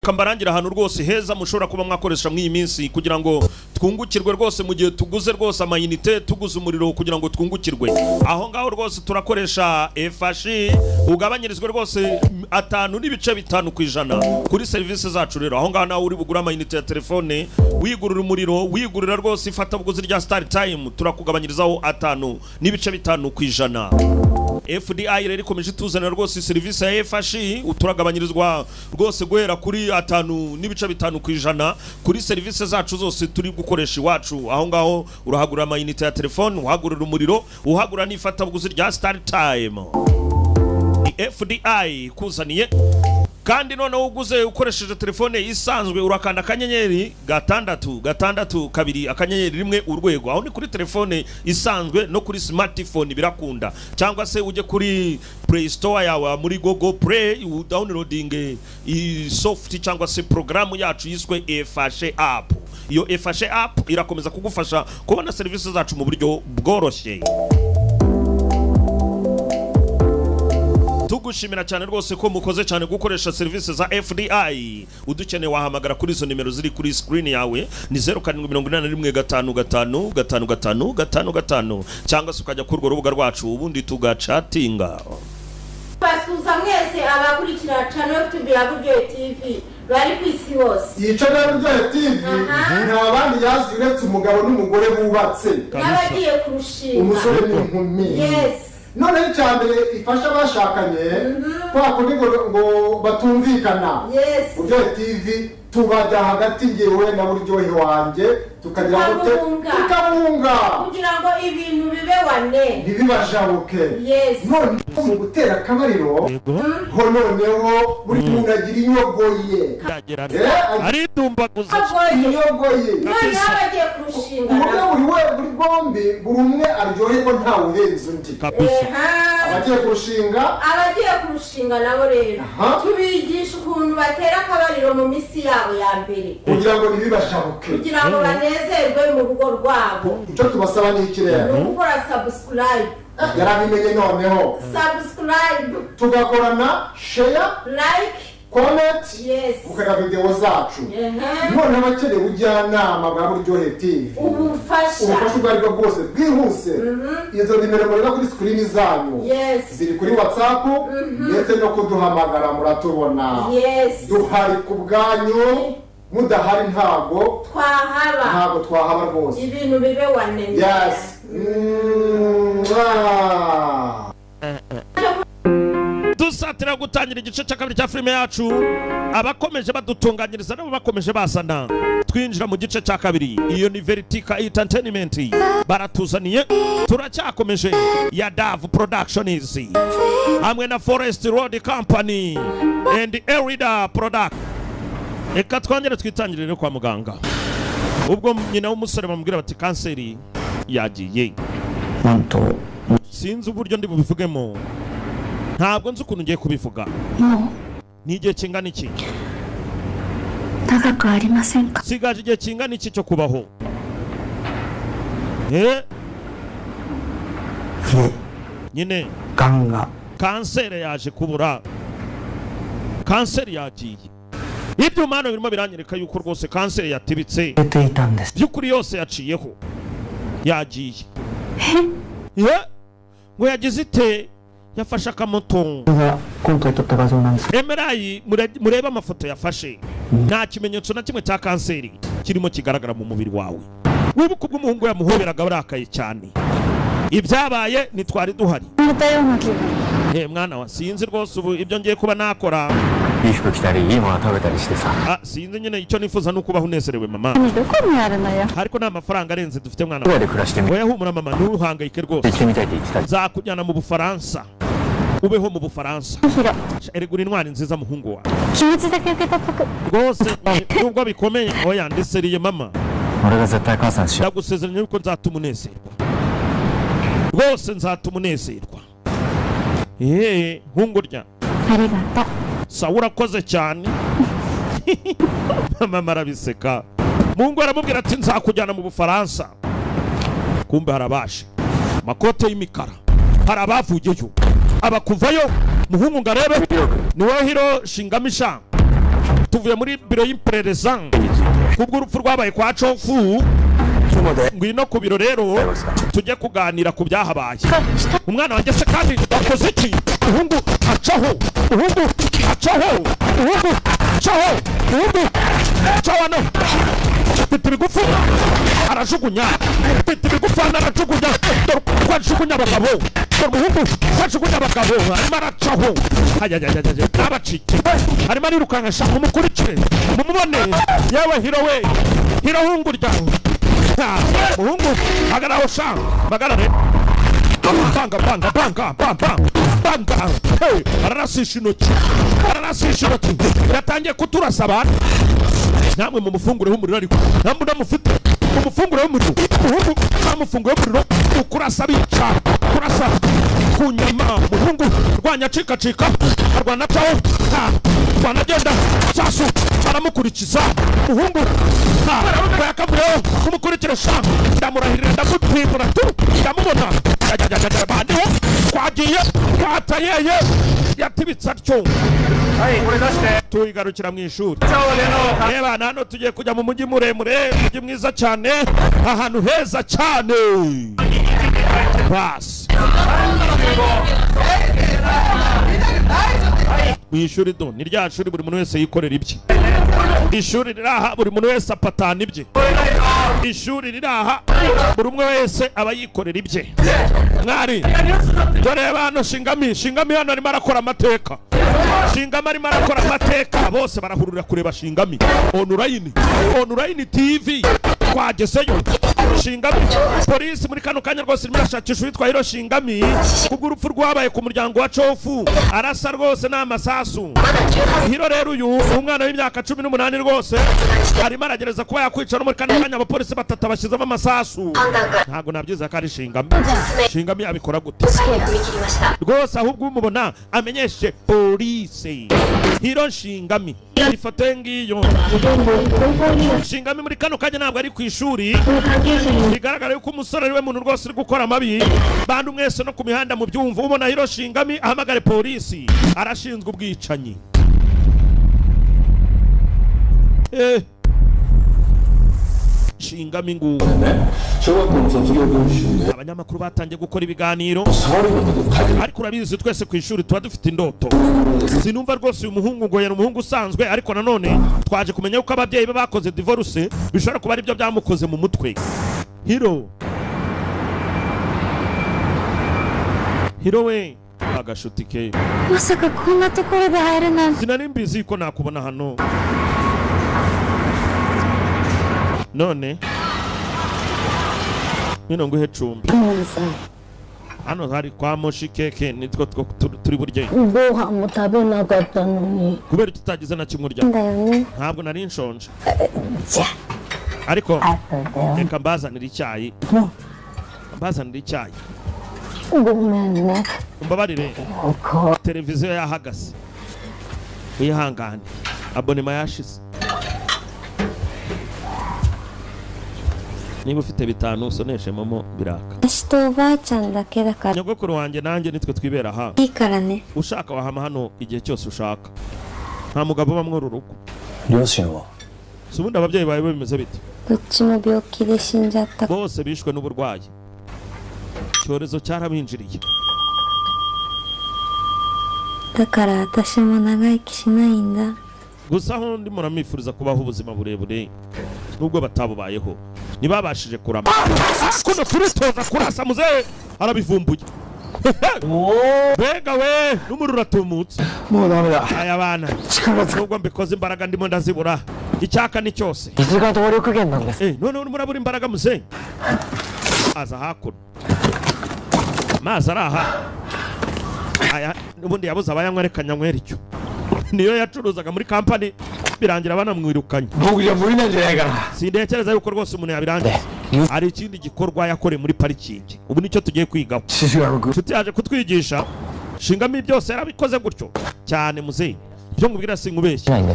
Kambarangira ahantu rwose heza mushobora kuba mwakoresha mw'iyi minsi kugira ngo twungukirwe rwose mu gihe tuguze rwose amayinite, tuguze umuriro kugira ngo twungukirwe. Aho ngaho rwose turakoresha efashi, ugabanyirizwe rwose 5.5% kuri serivisi zacu. Rero aho ngaho nawe uri bugura amayinite ya telefone, wigurira umuriro, wigurira rwose ifatabuguzi rya Star Time, turakugabanyirizaho 5.5%. FDI rero ikomeje ituzanira rwose serivisi ya FHI, turagabanyirizwa rwose guhera kuri 5.5% kuri serivisi zacu zose turi gukoresha iwacu. Aho ngaho urahagura amayinite ya telefone, uhagurira umuriro, uhagura n'ifatabuguzi rya Star Time. FDI kuzaniye kandi noneho uguze ukoresheje telefone isanzwe urakanda akanyenyeri 6 6 2 akanyenyeri 1 urwego. Aho ni kuri telefone isanzwe, no kuri smartphone birakunda, cyangwa se ujye kuri Play Store yawe muri Google Play downloading i soft cyangwa se programu yacu yiswe FH app. Iyo FH app irakomeza kugufasha kubona serivisi zacu mu buryo bworoshye. Tugushimira cyane rwose ko mukoze cyane gukoresha serivisi za FDI. Udukeneye wahamagara kuri izo nimero ziri kuri screen yawe, ni 0781 55 55 55, cyangwa se ukajya kuri urwo rubuga rwacu ubundi tugachatinga. Basuza mwese abakurikira channel YouTube ya Buryohe TV bari ku isi hose. Iyi channel ya Buryohe TV nta bandi yazi uretse umugabo n'umugore bubatse n'abagiye kurushinga, umusore n'inkumi. Yes. None icyambere ifasha abashakanye kwa kundi ngo batumvikana. Yes. Buryohe TV tubajya hagati ngewe na Buryohe wanjye tukagira tukabunga kugira ngo ibintu bibe wane ntibibajabuke. Yes. None mu gutera akabariro ho noneho buri muntu agira inyogo ye, aritumbaguza inyogo ye. None abagiye kurushinga buri we buri bombi buri umwe aryoherwa ntawe urenze undi. Abagiye kurushinga, abagiye kurushinga nabo rero tubigisha ukuntu batera akabariro mu misi yabo ya mbere kugira ngo ntibibashabuke, kugira ngo banezerwe mu rugo rwabo. Icyo tubasaba ni iki rero? Ni ugukora subscribe. Yarabimenye noneho subscribe, tugakorana share, like, comment, yes, ukareba video zacu. None abakeneye ubujyanama bwa Buryohe TV, ubufasha ubwo aribwo bwose bwihuse, izo nimero mureba kuri screen zanyu, yes, ziri kuri WhatsApp, ndetse no kuduhamagara muratubona. Yes. Duhari ku bwanyu, mudahari ntabwo twahaba, ntabwo twahaba rwose. Ibintu bibe wane. Yes. Dusatira gutangira igice cya kabiri cya filime yacu, abakomeje badutunganyiriza nabo bakomeje basana. Twinjira mu gice cya kabiri. Iyo ni Veritica Entertainment baratuzaniye, turacyakomeje ya Dove Productions hamwe na Forest Road Company and Erida Product. Reka twongere twitangirire kwa muganga. Ubwo nyina w'umusore bamubwira bati kanseri yagiye. Sinzi uburyo ndi bubivugemo, ntabwo nzi ukuntu ngiye kubivuga. Ni igihe kingana iki? Sigaje igihe kingana iki cyo kubaho? Nyine kanseri yaje kubura, kanseri yagiye. Ibyuma hano birimo biranyereka yuko rwose kanseri yatibitse by'ukuri yose yaciyeho, yagiye. Ngo yagize ite? Yafashe akamoto. MRI mureba amafoto yafashe, nta kimenyetso na kimwe cya kanseri kirimo kigaragara mu mubiri wawe. Wibuka ubwo umuhungu yamuhoberaga barakaye cyane, ibyabaye ntitwari duhari. Mwana wa sinzi rwose ubu ibyo ngiye kuba nakora. Sinzi nyine icyo nifuza ni ukubaho unezerewe mama, ariko nta mafaranga arenze dufite mwana. Oya humura mama, ntuhangayike rwose, nzakujyana mu Bufaransa, ubeho mu Bufaransa. Erega uri intwari nziza muhungu wawe rwose, nubwo bikomeye. Oya ndiseriye mama, ndagusezeranya yuko nzatuma unezerwa rwose, nzatuma unezerwa. Hungurya sawa, urakoze cyane. Mama arabiseka. Mungu aramubwira ati nzakujyana mu Bufaransa. Kumbe harabashe makote y'imikara, harabavuyeyo abakuvayo. Muhungu ngarebe ni wowe Hiro Shingamisha. Tuvuye muri biro y'iperereza kubw'urupfu rwabaye kwa Cofu. Ngwino ku biro rero tujye kuganira ku byahabaye. Umwana wanjye se kandi wakoze iki? Umuhungu acaho, umuhungu acaho, umuhungu acaho, umuhungu acaho hano. Mfite ibigufu arajugunya, mfite ibigufu hano arajugunya. Dore uko ajugunya abagabo, dore umuhungu uko ajugunya abagabo, arimo aracaho. Ayayayayaya, ntabacike, arimo arirukanka sha, mumukurikire mumubone. Yewe Hiro we, Hiro hungu ryawe. Muhungu hagararaho sha, bagarare. Banga banga banga banga banga. Hey, ararasisha intoki, ararasisha intoki, yatangiye kuturasa abantu. Namwe mumufungure w'umuriro, ariko namwe ndamufite mumufungure w'umuriro. Muhungu namufungure w'umuriro, ukurasa bica, kurasa ku nyama. Muhungu rwanya cika cika, arwana caho, rwana agenda sasu aramukurikiza. Muhungu yakavuyeho kumukurikira sha, ndamurahirira ndamutwibura tu, ndamubona bandiho twagiye twatayeye yatibitse atyo. Tuyigarukira mu ishuri. Reba hano tugiye kujya mu mujyi muremure, umujyi mwiza cyane, ahantu heza cyane. Basi mu ishuri do ni rya shuri buri muntu wese yikorera ibye. Ishuri riraha buri muntu wese apatana ibye. Ishuri riraha buri umwe wese aba yikorera ibye. Mwari dore hano Shingami, Shingami hano arimo arakora amateka. Shingami arimo arakora amateka, bose barahurura kureba Shingami. Online, online TV twagezeyo. Shingami polisi muri kano kanya rwose irimo irashakisha uwitwa Hiro Shingami kubw'urupfu rwabaye ku muryango wa Cofu. Arasa rwose n'amasasu. Hiro rero uyu umwana w'imyaka 18 rwose arimo aragereza kuba yakwica no muri kano kanya abapolisi batatu bashyizemo amasasu. Ntabwo nabyiza ko ari Shingami. Shingami yabikora gute rwose? Ahubwo umubona amenyeshe polisi. Hiro Shingami ifoto ye ngiyo. Shingami muri kano kanya ntabwo ari ku ishuri. Bigaragara yuko umusore ari we muntu rwose uri gukora amabi. Bantu mwese no ku mihanda mu byumva, ubona Hiro Shingami ahamagare polisi, arashinzwe ubwicanyi. Shingami nguwo. Abanyamakuru batangiye gukora ibiganiro, ariko urabizi twese ku ishuri tuba dufite indoto. Sinumva rwose uyu muhungu ngo yari umuhungu usanzwe, ariko nanone twaje kumenya yuko ababyeyi be bakoze divorce, bishobora kuba aribyo byamukoze mu mutwe. Hiro, Hiro we agashuti ke. Masaka konna tokoro de haeru nante. Sinari mbizi ko nakubona hano. None nino nguhe cumbi. Hano hari kwa Moshi keke nitwo turi burye. Kubera tutagize na kimwe urya. Ntabwo nari nshonje. Ariko reka mbazanire icyayi. Mbazanire icyayi. Umbabarire. Televiziyo yahagaze. Wihangane. Abonema yashize. Niba ufite 5 usoneshe momo biraka. Nyogokuru wanjye nanjye nitwe twibera aha. Ushaka wahama hano igihe cyose ushaka. Nta mugabo uba mw'uru rugo. Si ubundi ababyeyi bawe bimeze bite? Bose bishwe n'uburwayi. Icyorezo cyarabinjiriye. Gusa aho ndi muramwifuriza kubaho ubuzima burebure nubwo batabubayeho. Ntibabashije kurama. Kuno turitoza kurasa muzehe arabivumbuye. Mbega we n'umuriro uratumutse. Aya bana nubwo mbikoze imbaraga ndimo ndazibura. Icyaka ni cyose. None murabura imbaraga muzehe. Aza hakuno. Mazi araha. Aya ubundi yabuze abayanywa reka nyanywera icyo. Niyo yacuruzaga muri kampani birangira banamwirukanye. Sintekereza yuko rwose umuntu yabirangiza. Hari ikindi gikorwa yakoreye muri parikingi. Ubu nicyo tugiye kwigaho. Nshuti yaje kutwigisha. Shingami byose yarabikoze gutyo cyane muzehe. Ibyo nkubwira sinkubeshye.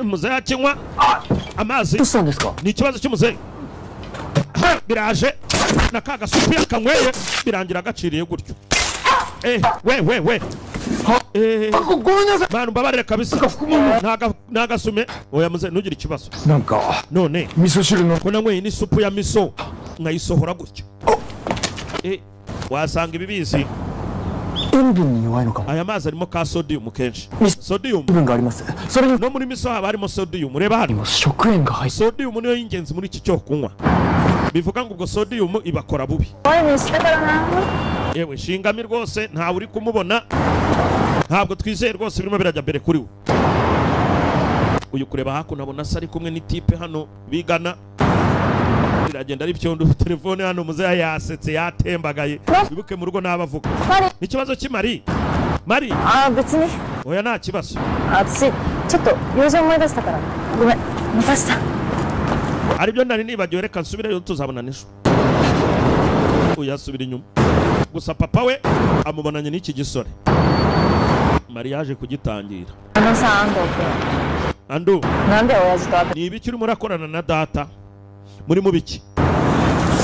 Muzehe akinywa amazi. Ni ikibazo cy'umuzehe. Biraje na ka gasupu yakanyweye birangira agaciriye gutyo. We we we. ごめんなさい。 Bantu mbabarire kabisa, nagasume. Oya muze, ntugire ikibazo. なんか None 味噌汁の ko nanyweye n'isupu ya miso nkayisohora gutya, wasanga ibibizi. 塩分に弱いのかも。 Aya mazi arimo ka sodium kenshi, sodium. 塩分があります。それに No muri miso haba harimo sodium. Reba hano. も食塩が入って Sodium niyo y'ingenzi muri iki cyo kunywa, bivuga ngo ubwo sodium ibakora bubi. ワインにしたからな。 Yewe shingami rwose, ntawe uri kumubona, ntabwo twizeye rwose birimo birajya mbere kuri we. Uyu kureba hakuno abona se ari kumwe n'itipe hano bigana, biragenda ari byondo. Telefone hano, muzehe yasetse yatembagaye. Wibuke mu rugo n'abavuga ikibazo cy'imari mari. あー、別に。 Oya, nta kibazo. 私ちょっと用事思い出したから。ごめん、また明日。 Aribyo nari nibagiwe, reka nsubireyo, tuzabona n'ejo. Uyu asubira inyuma gusa, papa we amubonanye n'iki gisore. Mari yaje kugitangira. あのさ、安藤 Andu. 君、なんで親父と会って Ni ibiki urimo urakorana na data? Muri mu biki?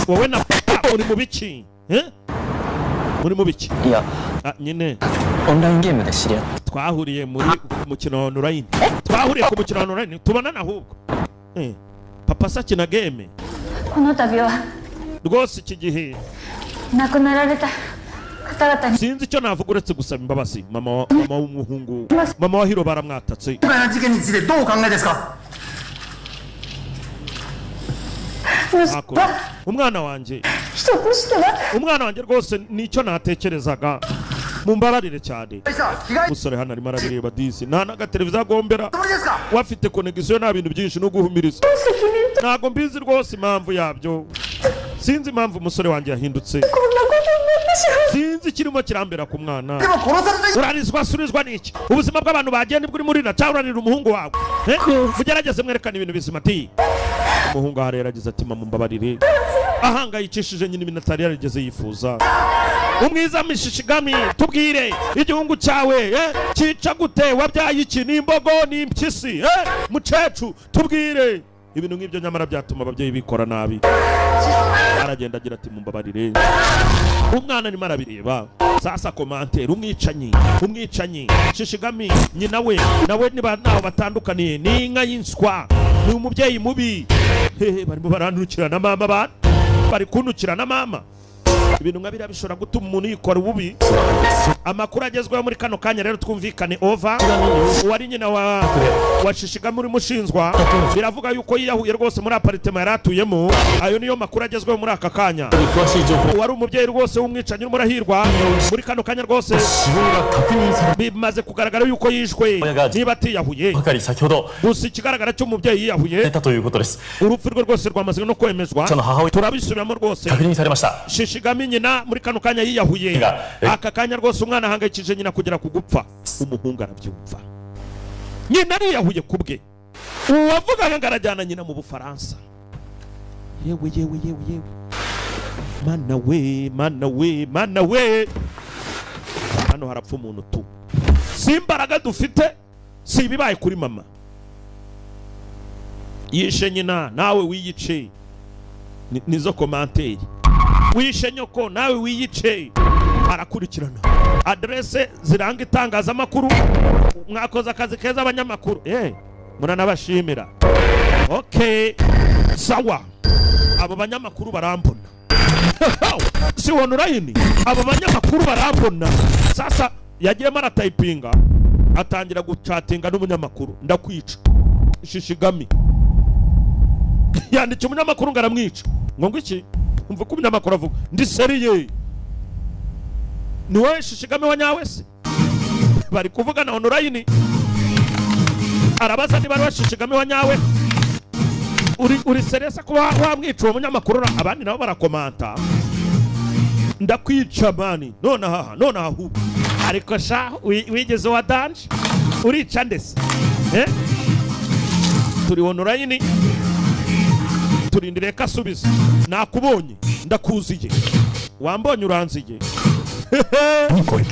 Wowe na papa muri mu biki? Eh? Muri mu biki? いや、 Ah, nyine オンラインゲームで知り合っ twahuriye muri mukino wa online, twahuriye ku mukino wa online tubonana ahubwo. Eh, papa se akina game. この度は Rwose iki gihe 亡くなられた方々に sinzi icyo navuga uretse gusaba imbabazi. Mama wa, mama w'umuhungu, mama wa Hiro baramwatatse. 今回の事件についてどうお考えですか？ Hakuno. Umwana wanjye, 人としては umwana wanjye rwose nicyo natekerezaga, mumbabarire cyane. 被害 Umusore hano arimo arabireba disi, nta n'agateleviziyo agombera. つもりですか？ Wafite connexion, nta bintu byinshi no guhumiriza. Ntabwo mbizi rwose impamvu yabyo, sinzi impamvu umusore wanjye yahindutse. こんなことになってしまう。 Sinzi ikirimo kirambera ku mwana. でも殺された Urarizwa surizwa n'iki? Ubuzima bw'abantu bagiye nibwo urimo urira cyangwa urarira umuhungu wawe? Eh? Mugerageze mwerekane ibintu bizima ati. Umuhungu aha rero agize ati: "Mama, mbabarire." Ahangayikishije nyine ibintu atari yarigeze yifuza. Umwiza mishishigami, tubwire igihungu cyawe, eh? Cyica gute? Wabyaye iki? Ni imbogo? Ni impyisi? Eh? Mucecu, tubwire ibintu nk'ibyo, nyamara byatuma ababyeyi bikora nabi. Aragenda agira ati: "Mumbabarire." Umwana arimo arabireba. Sasa commentaire: umwicanyi, umwicanyi Shishigami, nyina we nawe niba ntaho batandukaniye ni inka y'inswa, ni umubyeyi mubi. Hehe, barimo barantukira na mama, bana bari kuntukira na mama. Ibintu nka biriya bishobora gutuma umuntu yikora ububi. Amakuru agezweho muri kano kanya rero, twumvikane, over. Uwari nyina wa Shishigami urimo ushinzwa, biravuga yuko yiyahuye rwose muri appartement yari atuyemo. Ayo niyo makuru agezweho muri aka kanya. 詳しい情報 Uwari umubyeyi rwose w'umwicanyi urimo urahirwa muri kano kanya rwose, 死亡が確認され bimaze kugaragara yuko yishwe niba atiyahuye. ばかり先ほど Gusa ikigaragara cy'umubyeyi yiyahuye. 出たということです。 Urupfu rwe rwose rwamaze no kwemezwa. その母親 Turabisubiramo rwose. 確認されました。 Shishigami nyina muri kano kanya yiyahuye. Nga, eh. Aka kanya rwose umwana ahangayikishije nyina kugera ku gupfa. Umuhungu arabyumva, nyina ariyahuye ku bwe. Uwavugaga ngo arajyana nyina mu Bufaransa. Yewe yewe yewe yewe, mana we, mana we, mana we, hano harapfa umuntu tu. Si imbaraga dufite, si ibibaye kuri mama. Yishe nyina, nawe wiyice. Nizo commentaire: wishe nyoko, nawe wiyice. Arakurikirana aderese ziranga itangazamakuru. Mwakoze akazi keza abanyamakuru, eh, muranabashimira. Okay, sawa, abo banyamakuru barambona, si online, abo banyamakuru barambona. Sasa yagiyemo aratayipinga, atangira gucatinga n'umunyamakuru: "Ndakwica." Shishigami yanditse umunyamakuru ngo aramwica. Ngo iki? Umva ko umunyamakuru avuga: "Ndi sérieux, ni wowe Shishigami wa nyawe se?" Bari kuvugana online, arabaza niba ari we Shishigami wa nyawe. Uri sérieux kuba wamwica uwo munyamakuru? Abandi nabo barakomanta: "Ndakwica man, none aha, none aha." Ahubwo ariko sha wigeze wa danger, urica ndese? Eh, turi online, turindire ko asubiza. "Nakubonye, ndakuziye, wambonye uranziye,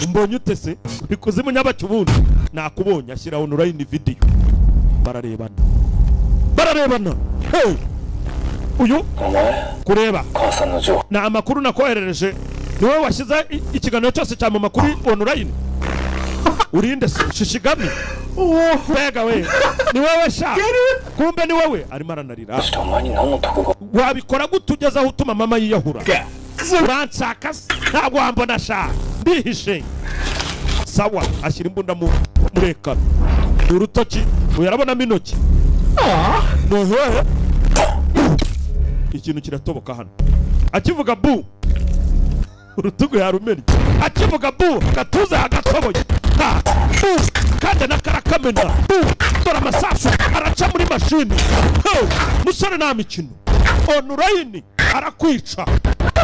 mbonye ute se? Uri kuzimu nyabaki ubundi? Nakubonye." Ashyira online video, bararebana, bararebana. Hey! Uyu kureba ni amakuru nakoherereje, ni wowe washyize ikiganiro cyose cya mama kuri online. Urinde se Shishigami? Mbega we, ni wowe sha? Kumbe ni wowe. Arimo aranarira. Wabikora gute ugeze aho utuma mama yiyahura? Uranshaka se? Ntabwo wambona sha, ndihishe. Sawa, ashyira imbunda mu murekano. Ni urutoki, uyu arabonamo intoki. Nuhehe. Ikintu kiratoboka hano. Akivuga bu, urutugu yarumennye. Akivuga bu, agatuza yagatoboye. Ha, bu, kandi n'akarakamena. Bu, dore amasasu araca muri mashini. Ho, musore nta mikino. Online arakwica.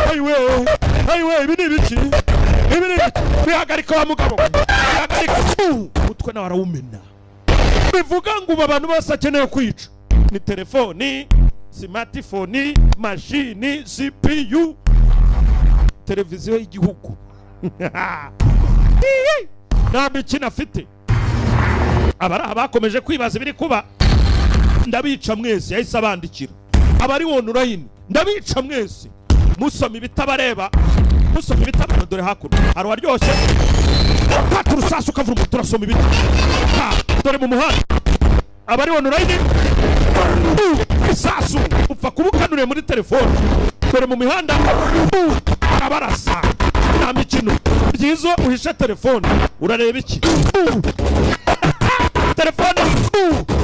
Ayiwe, ayiwe, ibi ni ibiki? Ibi ni ibiki? Bihagarika wa mugabo. Bihagarika. Bu, umutwe nawe arawumena. Bivuga ngo ubu abantu bose akeneye kwica ni telefoni, smartphone, mashini, CPU, televiziyo y'igihugu. Nta mikino afite. Abari aha bakomeje kwibaza ibiri kuba. Ndabica mwese, yahise abandikira. Abari online, ndabica mwese. Musoma ibitabareba, musoma ibitabareba. Dore hakuno hari uwaryoshye. Fata urusasu ukavura umuntu, turasoma ibiti. Ha, dore mu muhanda abari online, isasu upfa kuba ukanuriye muri telefone. Dore mu mihanda arabarasa. Nta mikino. Byiza uhishe telefone, urareba iki? Telefone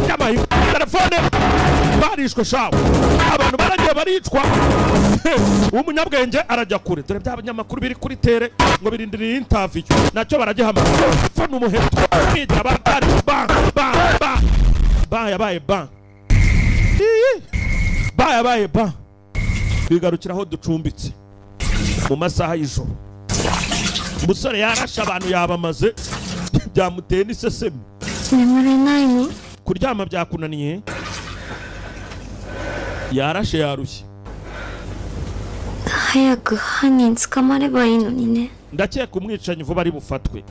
y'amahigo, telefone barishwe shawe. Abantu baragiye baricwa. Umunyabwenge arajya kure. Dore bya binyamakuru biri kuri tere ngo birindiriye interview, nacyo baragihamagara. Fana umuheto kwigira batari ba ba ba ba yabaye ba ba yabaye ba. Bigarukira aho ducumbitse mu masaha y'ijoro. Umusore yarashe abantu yabamaze, byamuteye n'isesemi. 眠れないの？ Kuryama byakunaniye? Yarashe yarushye. 早く犯人捕まればいいのにね。 Ndakeka umwicanyi vuba ari bufatwe.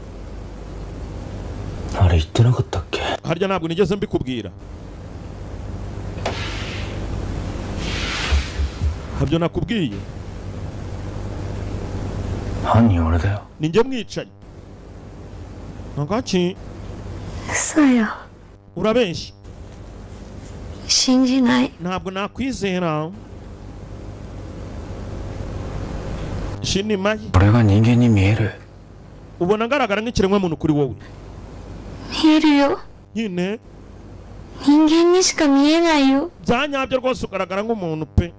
あれ言ってなかったっけ？ Harya ntabwo nigeze mbikubwira. Ntabyo nakubwiye. 犯人俺だよ。 Ni njye mwicanyi. Ngaki? 嘘よ。 Urabeshya. 信じない。 Ntabwo nakwizera. Shinimayi. 俺が人間に見える？ Ubona ngaragara nk'ikiremwamuntu kuri wowe? 見えるよ。 Nyine 人間にしか見えないよ。 bya nyabyo rwose ugaragara nk'umuntu pe.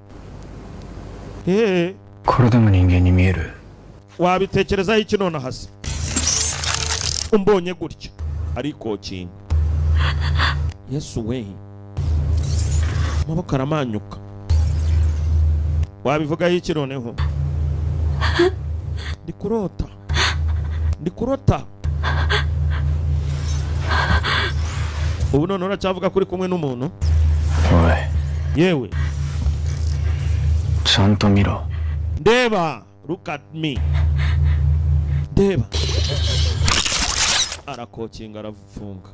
これでも人間に見える？ Wabitekerezaho iki nonaha se? Umbonye gutya arikokinga. Yesu we, amaboko aramanyuka. Wabivugaho iki noneho? Ndi kurota, ndi kurota. Ubu none uracyavuga ko uri kumwe n'umuntu? おい、 Yewe, ちゃんと見ろ。 ndeba, look at me, ndeba. Arakokinga arafunga.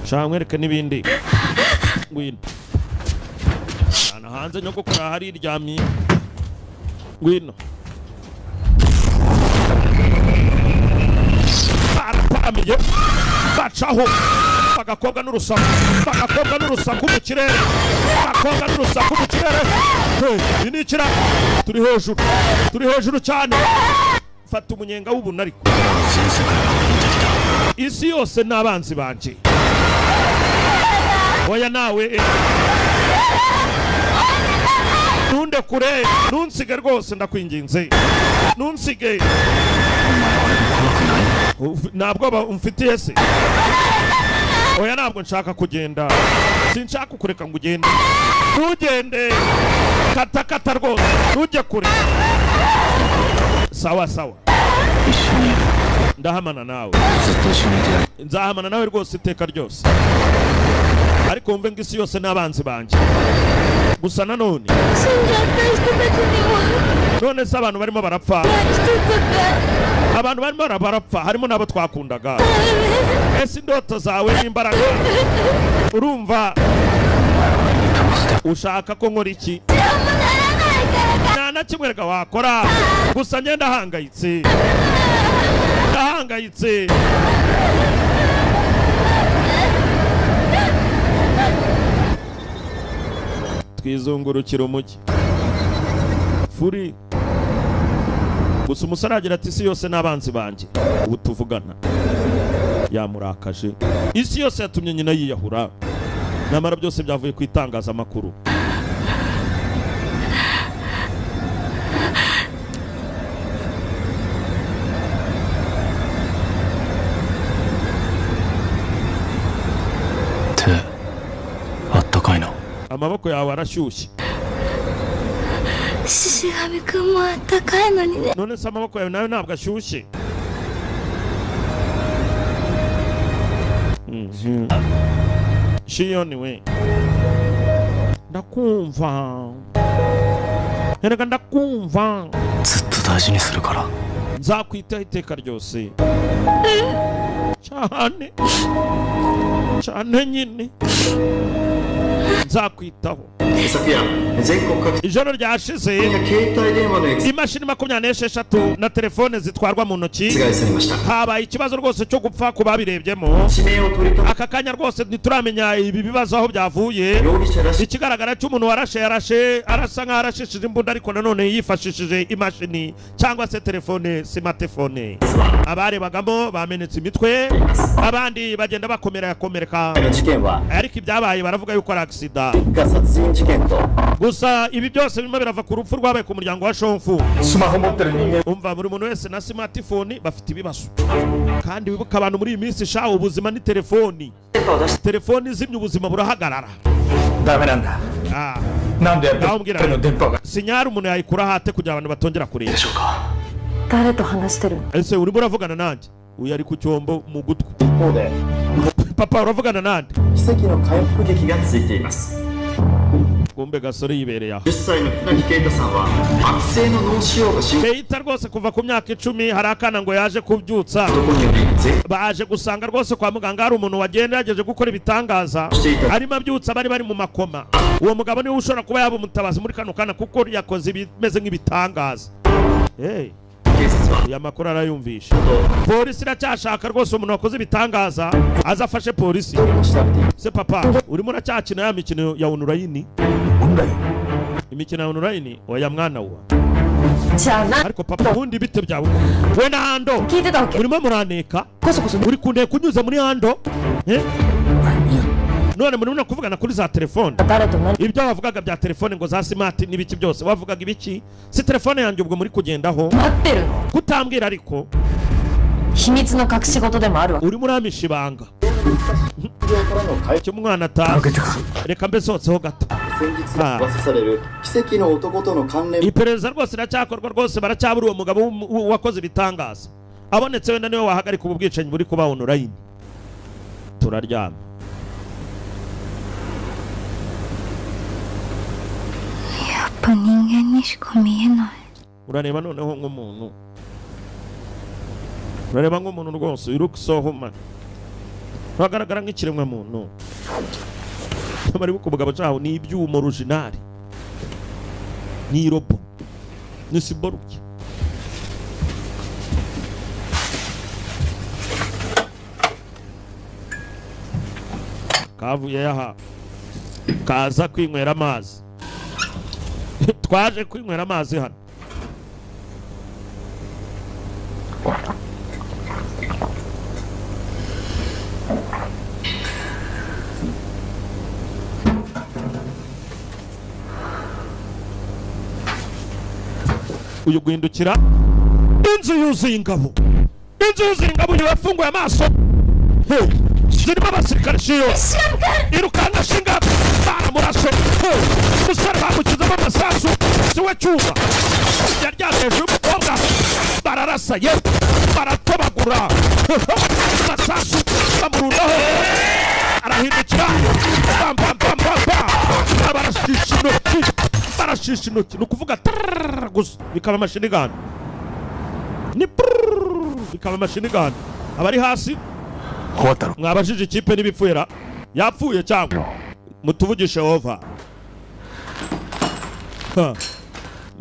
Shaka nkwereke n'ibindi. Ngwino. Hano hanze nyogokuru ahariryamye. Ngwino. Baraparamiye bacaho bagakobwa n'urusaku, bagakobwa n'urusaku mu kirere, bagakobwa n'urusaku mu kirere. Hey, iyi ni ikira. Turi hejuru, turi hejuru cyane. Fata umunyenga w'ubuntu ariko. Isi yose n'abanzi banje. Oya nawe, ntunde kure, ntunsige rwose ndakwinginze, ntunsige. Ntabwo umfitiye se? Oya ntabwo nshaka kugenda, sinshaka kukureka ngo ugende. Ntugende, kata kata rwose, ntujye kure. Sawa sawa, 一緒にいる。 ndahamana nawe, ずっと一緒にいてやる。 nzahamana nawe rwose iteka ryose. Ariko wumve ngo isi yose n'abanzi banjye. Gusa nanone 死んじゃった人たちにも none se abantu barimo barapfa, 人とか abantu barimo barapfa harimo n'abo twakundaga. Ese indoto zawe n'imbaraga, urumva ushaka ko nkora iki? Nta na kimwe reka wakora, gusa ngenda ahangayitse. Ndahangayitse. Twizungurukira umujyi furi. Gusa umusore agira ati isi yose n'abanzi banjye ubu tuvugana. Yamurakaje, isi yose yatumye nyina yiyahura, nyamara byose byavuye ku itangazamakuru. Amaboko yawe arashyushye. None se amaboko yawe nayo ntabwo ashyushye? Shiyoni we, ndakumva, erega ndakumva, nzakwitaho iteka ryose cyane cyane nyine nzakwitaho. Ijoro ryashize imashini 26 na telefone zitwarwa mu ntoki habaye ikibazo rwose cyo gupfa ku babirebyemo. Aka kanya rwose ntituramenya ibi bibazo aho byavuye. Ikigaragara cy'umuntu warashe yarashe arasa nkaho arashishije imbunda, ariko nanone yifashishije imashini cyangwa se telefone smartphone. Abarebagamo bamenetse imitwe, abandi bagenda bakomera yakomereka, ariko ibyabaye baravuga yuko ari accident. Gusa ibi byose birimo birava ku rupfu rwabaye ku muryango wa Shonfu. Umva buri muntu wese na smartphone bafite ibibazo, kandi wibuka abantu muri iyi minsi sha ubuzima ni telefoni. Telefoni izimye ubuzima burahagarara. Sinyari umuntu yayikura hate kugira abantu batongera kureba. Ese urimo uravugana nanjye? Uyu ari ku cyombo mu gutwi. Papa uravugana nande? Kumbe gasore yibereye aho. Keita rwose kuva ku myaka 10 hari akana ngo yaje kubyutsa. Baje gusanga rwose kwa muganga hari umuntu wagenda yageje gukora ibitangaza, arimo abyutsa bari bari mu makoma. Uwo mugabo niwe ushobora kuba yaba umutabazi muri kano kana kuko yakoze ibimeze nk'ibitangaza. Hey, ya makuru arayumvisha. Polisi iracyashaka rwose umuntu wakoze ibitangaza azafashe polisi. Se papa urimo uracyakina ya mikino ya online? Imikino ya online oya mwana wa. Ariko papa ubundi bite byawe we na hando urimo muraneka, uri kunde kunyuza muri hando None muri muna kuvugana kuri za telefone. Ibyo bavugaga bya telefone ngo za smart n'ibiki byose wavugaga ibiki? Si telefone yanjye ubwo muri kugendaho kutambwira, ariko urimo uramisha ibanga cyo mwana atazi. Reka mbe sotseho gato. Iperereza rwose iracyakorwa rwose, baracyabura uwo mugabo wakoze ibitangaza. Abonetse wenda niwe wahagarika ubu bwicanyi buri kuba online. Turaryama. Urareba noneho nk'umuntu, urareba nk'umuntu rwose, you look so human, uragaragara nk'ikiremwa muntu. Bari ku mugabo cyaho ni ibyuma original, ni robo, ni cyborg. Kavuye yaha kaza kwinywera amazi. Twaje kwinywera amazi hano. Uyu guhindukira inzu yuzuye ingabo, inzu yuzuye ingabo yafunguye amaso. Zirimo abasirikare shiyo irukanka shinga baramurashe. Umusore bamukizamo amasasu siwe cyuma yaryamye hejuru y'umukobwa, bararasa ye baratobagura amasasu bamurundaho, arahindukira bam bam bam bam bam, barashisha intoki, barashisha intoki, ni ukuvuga gusa bikaba amashinigani, ni bikaba amashinigani. Abari hasi mwabajije ikipe n'ibipfuera yapfuye cyangwa mutuvugishe over.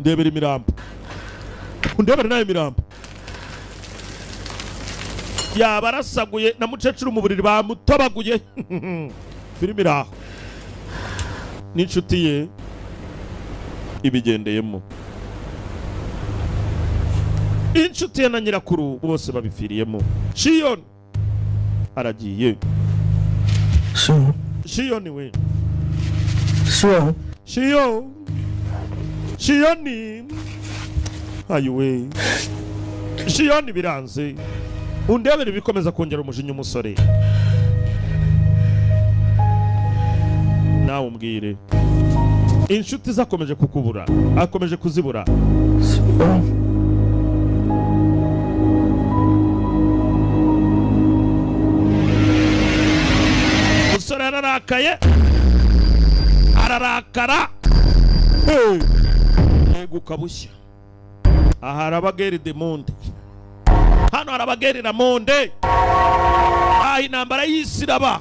Ndebera imirambo, ndebera nayo imirambo. Yabarasaguye na mukecuru mu buriri bamutobaguye. Filime iraho n'inshuti ye ibigendeyemo, inshuti ye na nyirakuru bose babipfiriyemo. Shiyoni aragiye. Shiyoni we, Shiyo, Shiyoni ayiwe, Shiyoni biranze. Undebere bikomeza kongera umujinya umusore. Nawe umbwire, inshuti zakomeje kukubura, akomeje kuzibura. Umusore ararakaye, ararakara. Yeguka bushya. Aha arabageri de monde, hano arabageri na monde. Aha intambara y'isi iraba.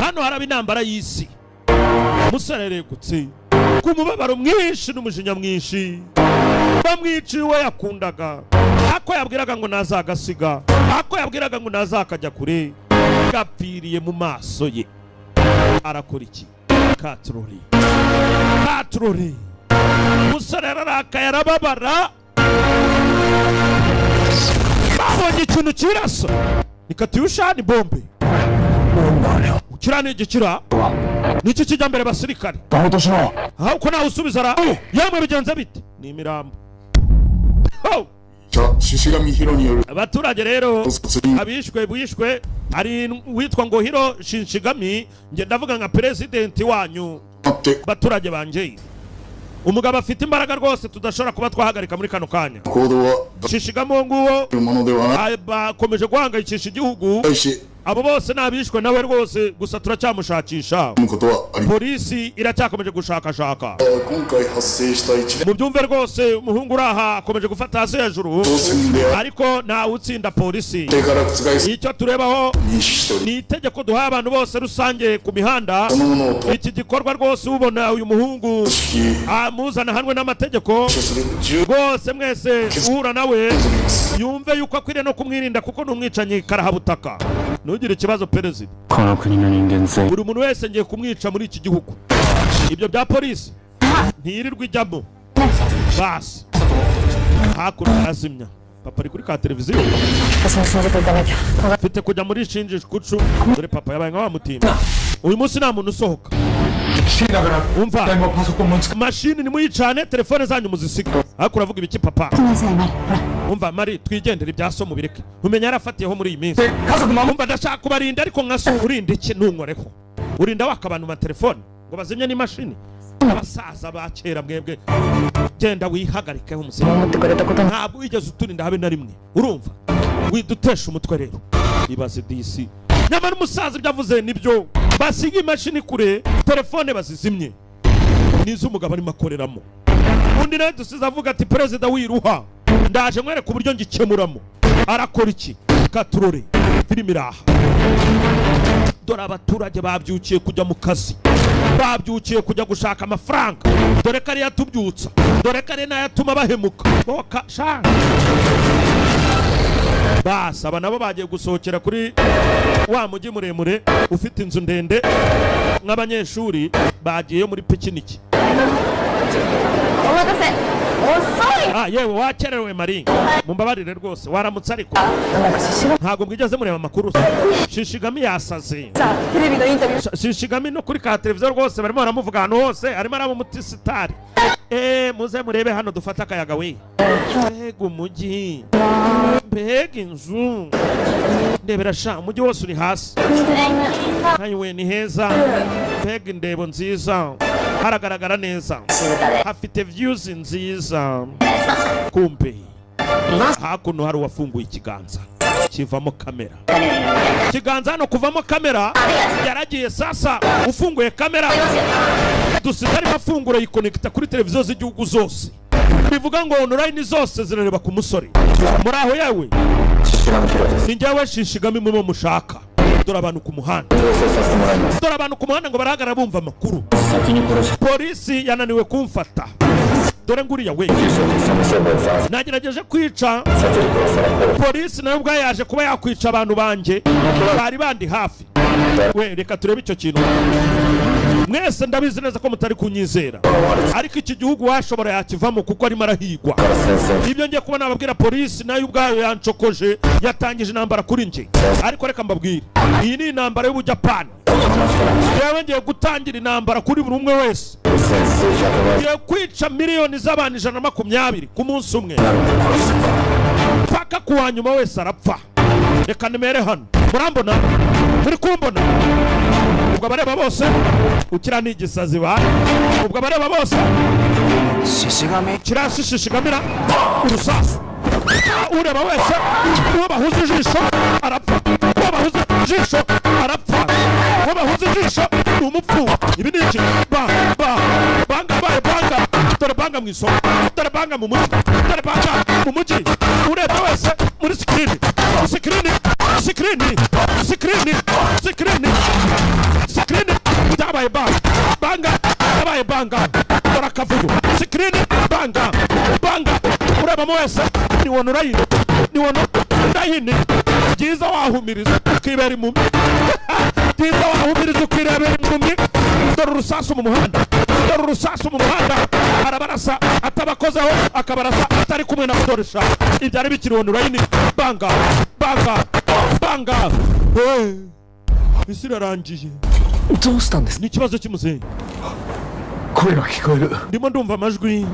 Hano haraba intambara y'isi. Umusore aregutse ku mubabaro mwinshi n'umujinya mwinshi. Bamwiciye uwo yakundaga, ako yabwiraga ngo ntazagasiga, ako yabwiraga ngo ntazakajya kure, gapfiriye mu maso ye. Arakora iki? Katrori, katrori. Umusore ararakaye, arababara. Babonye ikintu kirasa ni katyusha, ni bombe. Kira ni igikira, niki kijya mbere basirikare? Aho ko nawe usubiza ra yamwe bigenze bite? Ni imirambo. Abaturage rero abishwe bwishwe ari witwa ngo Hiro Shinshigami, nge ndavuga nka president wanyu. Baturage banje, umugabo afite imbaraga rwose tudashobora kuba twahagarika muri kano kanya. Shinshigami nguwo bakomeje guhangayikisha igihugu. Abo bose nabishwe nawe rwose, gusa turacyamushakisha. Polisi iracyakomeje gushakashaka. Mubyumve rwose, umuhungu uraha akomeje gufata hasi hejuru, ariko ntawe utsinda polisi. Icyo turebaho ni itegeko duha abantu bose rusange ku mihanda. Iki gikorwa rwose ubona uyu muhungu amuzana hanwe n'amategeko rwose, mwese uhura nawe yumve yuko akwiriye no kumwirinda, kuko ni umwicanyi karahabutaka. Ntugire ikibazo perezida, buri muntu wese ngiye kumwica muri iki gihugu. Ibyo bya polisi ntiyirirwa ijyamo. Basi hakuno arazimya. Papa ari kuri ka televiziyo, mfite kujya muri shinji kucu. Dore papa yabaye nka wa mutima. Uyu munsi nta muntu usohoka. Umva, mashini nimuyicane, telefone zanyu muzisiga. Ariko uravuga ibiki papa? Umva Mari, twigendere ibya so mubireke. Umenya yarafatiyeho muri iyi minsi. Umva ndashaka kubarinda, ariko nka so urinda iki? Ntunkoreho. Urinda waka abantu ma telefone ngo bazimye n'imashini. Abasaza ba kera mwebwe, genda wihagarikeho umusore. Ntabwo wigeze uturinda habe na rimwe. Urumva? Widutesha umutwe rero. Ibaze DC. Nyamara umusaza ibyo avuze nibyo. Basiga imashini kure, telefone bazizimye. Nizo umugabo arimo akoreramo. Undi nawe dusize avuga ati perezida wiruha, ndaje mwereka uburyo ngikemuramo. Arakora iki? Katurore. Filime iraha. Dore abaturage babyukiye kujya mu kazi, babyukiye kujya gushaka amafaranga. Dore ko ariyo atubyutsa, dore ko ari nayo atuma bahemuka. Boka sha basi, aba nabo bagiye gusohokera kuri wa mujyi muremure ufite inzu ndende nk'abanyeshuri bagiye muri pikiniki. Yewe wakerewe Mari, mumbabarire rwose, waramutse ariko ntabwo mwigeze mureba amakuru. Shishigami yasaze. Shishigami no kuri ka televiziyo rwose barimo baramuvuga ahantu hose, arimo araba umutisitari. Muze murebe hano dufate akayaga we. Mbega umujyi, mbega inzu, ndebera sha, umujyi wose uri hasi. Ayiwe ni heza, mbega indebo nziza, haragaragara neza, hafite views nziza. Kumbe hakuno hari uwafunguye ikiganza kivamo kamera. Ikiganza hano kuvamo kamera yaragiye. Sasa ufunguye kamera dusize arimo afungura yikonekita kuri televiziyo z'igihugu zose, bivuga ngo online zose zirareba ku musore. Muri aho yewe ni njyewe Shinshigami murimo mushaka. Dore abantu ku muhanda, dore abantu ku muhanda ngo barahagarara bumva amakuru. Polisi yananiwe kumfata. Dore nguriya we, nagerageje kwica polisi, nayo ubwayo yaje kuba yakwica abantu banjye bari bandi hafi. We, reka turebe icyo kintu. Mwese ndabizi neza ko mutari kunyizera, ariko iki gihugu washobora yakivamo kuko arimo arahigwa. Ibyo ngiye kuba nababwira, polisi nayo ubwayo yancokoje, yatangije intambara kuri njye. Ariko reka mbabwire, iyi ni intambara y'Ubujapani. Yewe, ngiye gutangira intambara kuri buri umwe wese. Ngiye kwica miliyoni z'abantu 120 ku munsi umwe, paka ku wa nyuma wese arapfa. Reka nimere hano, murambona, muri kumbona. Ubwo abareba bose ukira ni igisazi ba. Ubwo abareba bose kirashishishigamira urusasu. Ureba wese, uwo bahuza ijisho arapfa, uwo bahuza ijisho arapfa, uwo bahuza ijisho ni umupfu. Ibi ni iki? Ba ba banga baye banga. Dore banga mu isoko, dore banga mu mujyi, dore banga mu mujyi. Ureba wese muri sikirini, sikirini, sikirini, sikirini, sikirini, sikirini. Byabaye banga, banga yabaye banga. Dore akavuyo, sikirini, banga banga. Urebamo wese ni online, ni online. Byiza wahumiriza ukibera impumyi, byiza wahumiriza ukirebera impumyi. Dore urusasu mu muhanda, dore urusasu mu muhanda. Arabarasa atabakozeho, akabarasa atari kumwe na Dorisha. Ibyari bikiri online. Banga banga banga. Hey, isi irarangiye. どうしたんです Ni ikibazo cy'umuzehe. 声が聞こえる Ndimo ndumva amajwi.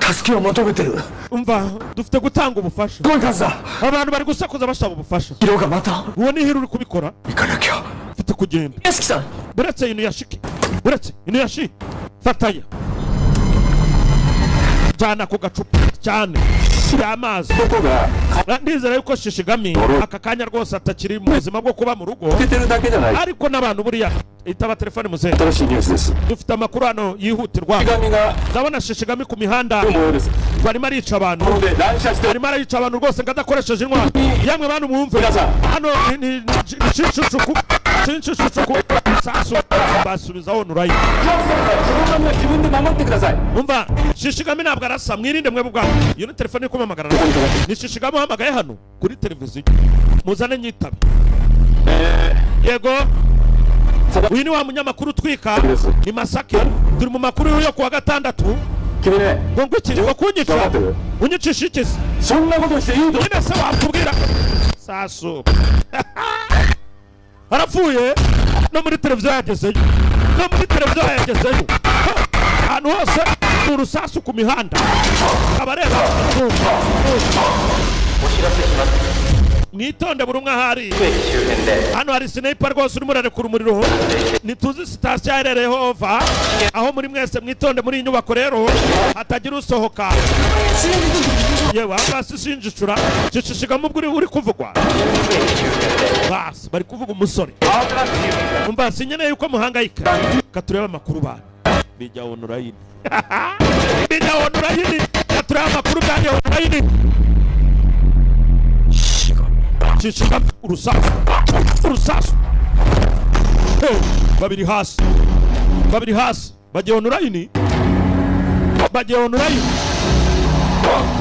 助けを求めてる Umva, dufite gutanga ubufasha. すごい数だ Abantu bari gusakuza basaba ubufasha. ヒロがまた Uwo ni Hiro uri kubikora. 行かなきゃ Mfite kugenda. 屋敷さん Buretse Inuyashiki, buretse Inuyashi, fataya jyana ku gacupa cyane y'amazi. Ndizera yuko Shishigami aka kanya rwose atakiri mu buzima bwo kuba mu rugo, てるだけじゃない ariko n'abantu buriya itaba telefone muzehe. 新しいニュースです Dufite amakuru hano yihutirwa. 神が Ndabona Shishigami ku mihanda 模様です barimo arica abantu. なので乱射して Arimo arayica abantu rwose ngo adakoresheje intwaro. Yamwe bantu mwumve hano ni shinshushuku, shinshushuku sasu basubizaho online. 自分は自分で守ってください Umva, Shishigami ntabwo arasa, mwirinde mwebwe ubwanyu. Iyo ni telefone iri kumpamagara, ni Shishigami uhamagaye hano kuri televiziyo. Muzane nyitabe. Yego, uyu ni wa munyamakuru utwika, ni Masake. Turi mu makuru yo kuwa gatandatu. 君ね Ngo ngwiki, ngo kunyica, unyicisha iki se? そんなことしていいと Nyine se wakubwira sasu arapfuye. No muri televiziyo yagezeyo, no muri televiziyo yagezeyo. Ahantu hose ni urusasu ku mihanda. Abareba, mwitonde buri umwe ahari. Hano hari sniper rwose urimo urarekura umuriro. Ntituzi sitasiyo aherereyeho ova aho muri. Mwese mwitonde muri iyi nyubako rero, hatagira usohoka. Yewe, ahangaha si shinjicura cicishigamo. Ubwo uri kuvugwa basi bari kuvuga umusore. Umva, sinkeneye yuko muhangayika. Reka turebe amakuru bana bijya online, bijya online. Reka turebe amakuru byanjye online. Cicika urusasu, urusasu. Hey, babiri hasi, babiri hasi. Bagiye online, bagiye online.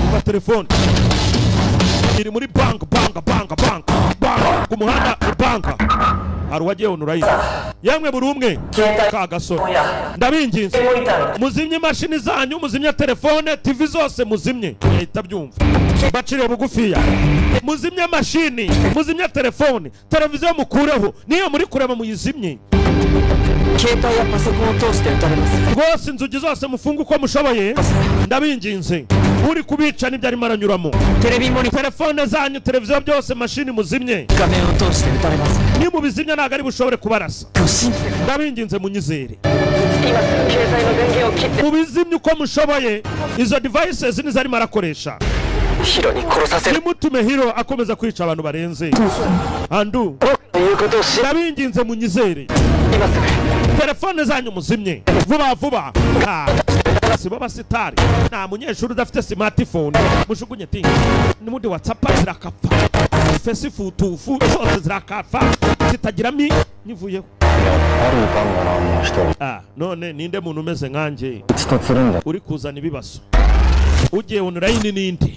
Umva, telefone iri muri bank, bank bank bank bank ku muhanda ni banka. Hari uwagiye online. Yemwe buri umwe ka gasore, ndabinginze muzimye imashini zanyu, muzimye telefone, TV zose muzimye. Yahita byumva baciriye bugufiya. Muzimye mashini, muzimye telefone, televiziyo mukureho, niyo muri kureba muyizimye. 携帯やパソコンを通して撃たれます Rwose inzugi zose mufunge uko mushoboye, ndabinginze. Uri kubica n'ibyo arimo aranyuramo. テレビモニ Telefone zanyu, televiziyo byose, mashini muzimye. 画面を通して撃たれます Nimubizimya ntabwo ari bushobore kubarasa. 信じて Ndabinginze munyizere. 今すぐ携帯の電源を切って Mubizimye uko mushoboye. Izo devices nizo arimo arakoresha. ヒロに殺させる Nimutume Hiro akomeza kwica abantu barenze andu. 僕の言うことを信 Ndabinginze munyizere. 今すぐ Telefone zanyu muzimye vuba vuba. Ah, si bo basitari, nta munyeshuri udafite smartphone. Mushugunye ti n'ubundi WhatsApp zirakapfa, fesifutufu zose zirakapfa zitagira mi nyivuyeho. None ninde muntu umeze nkanjye uri kuzana ibibazo ugiye online ninde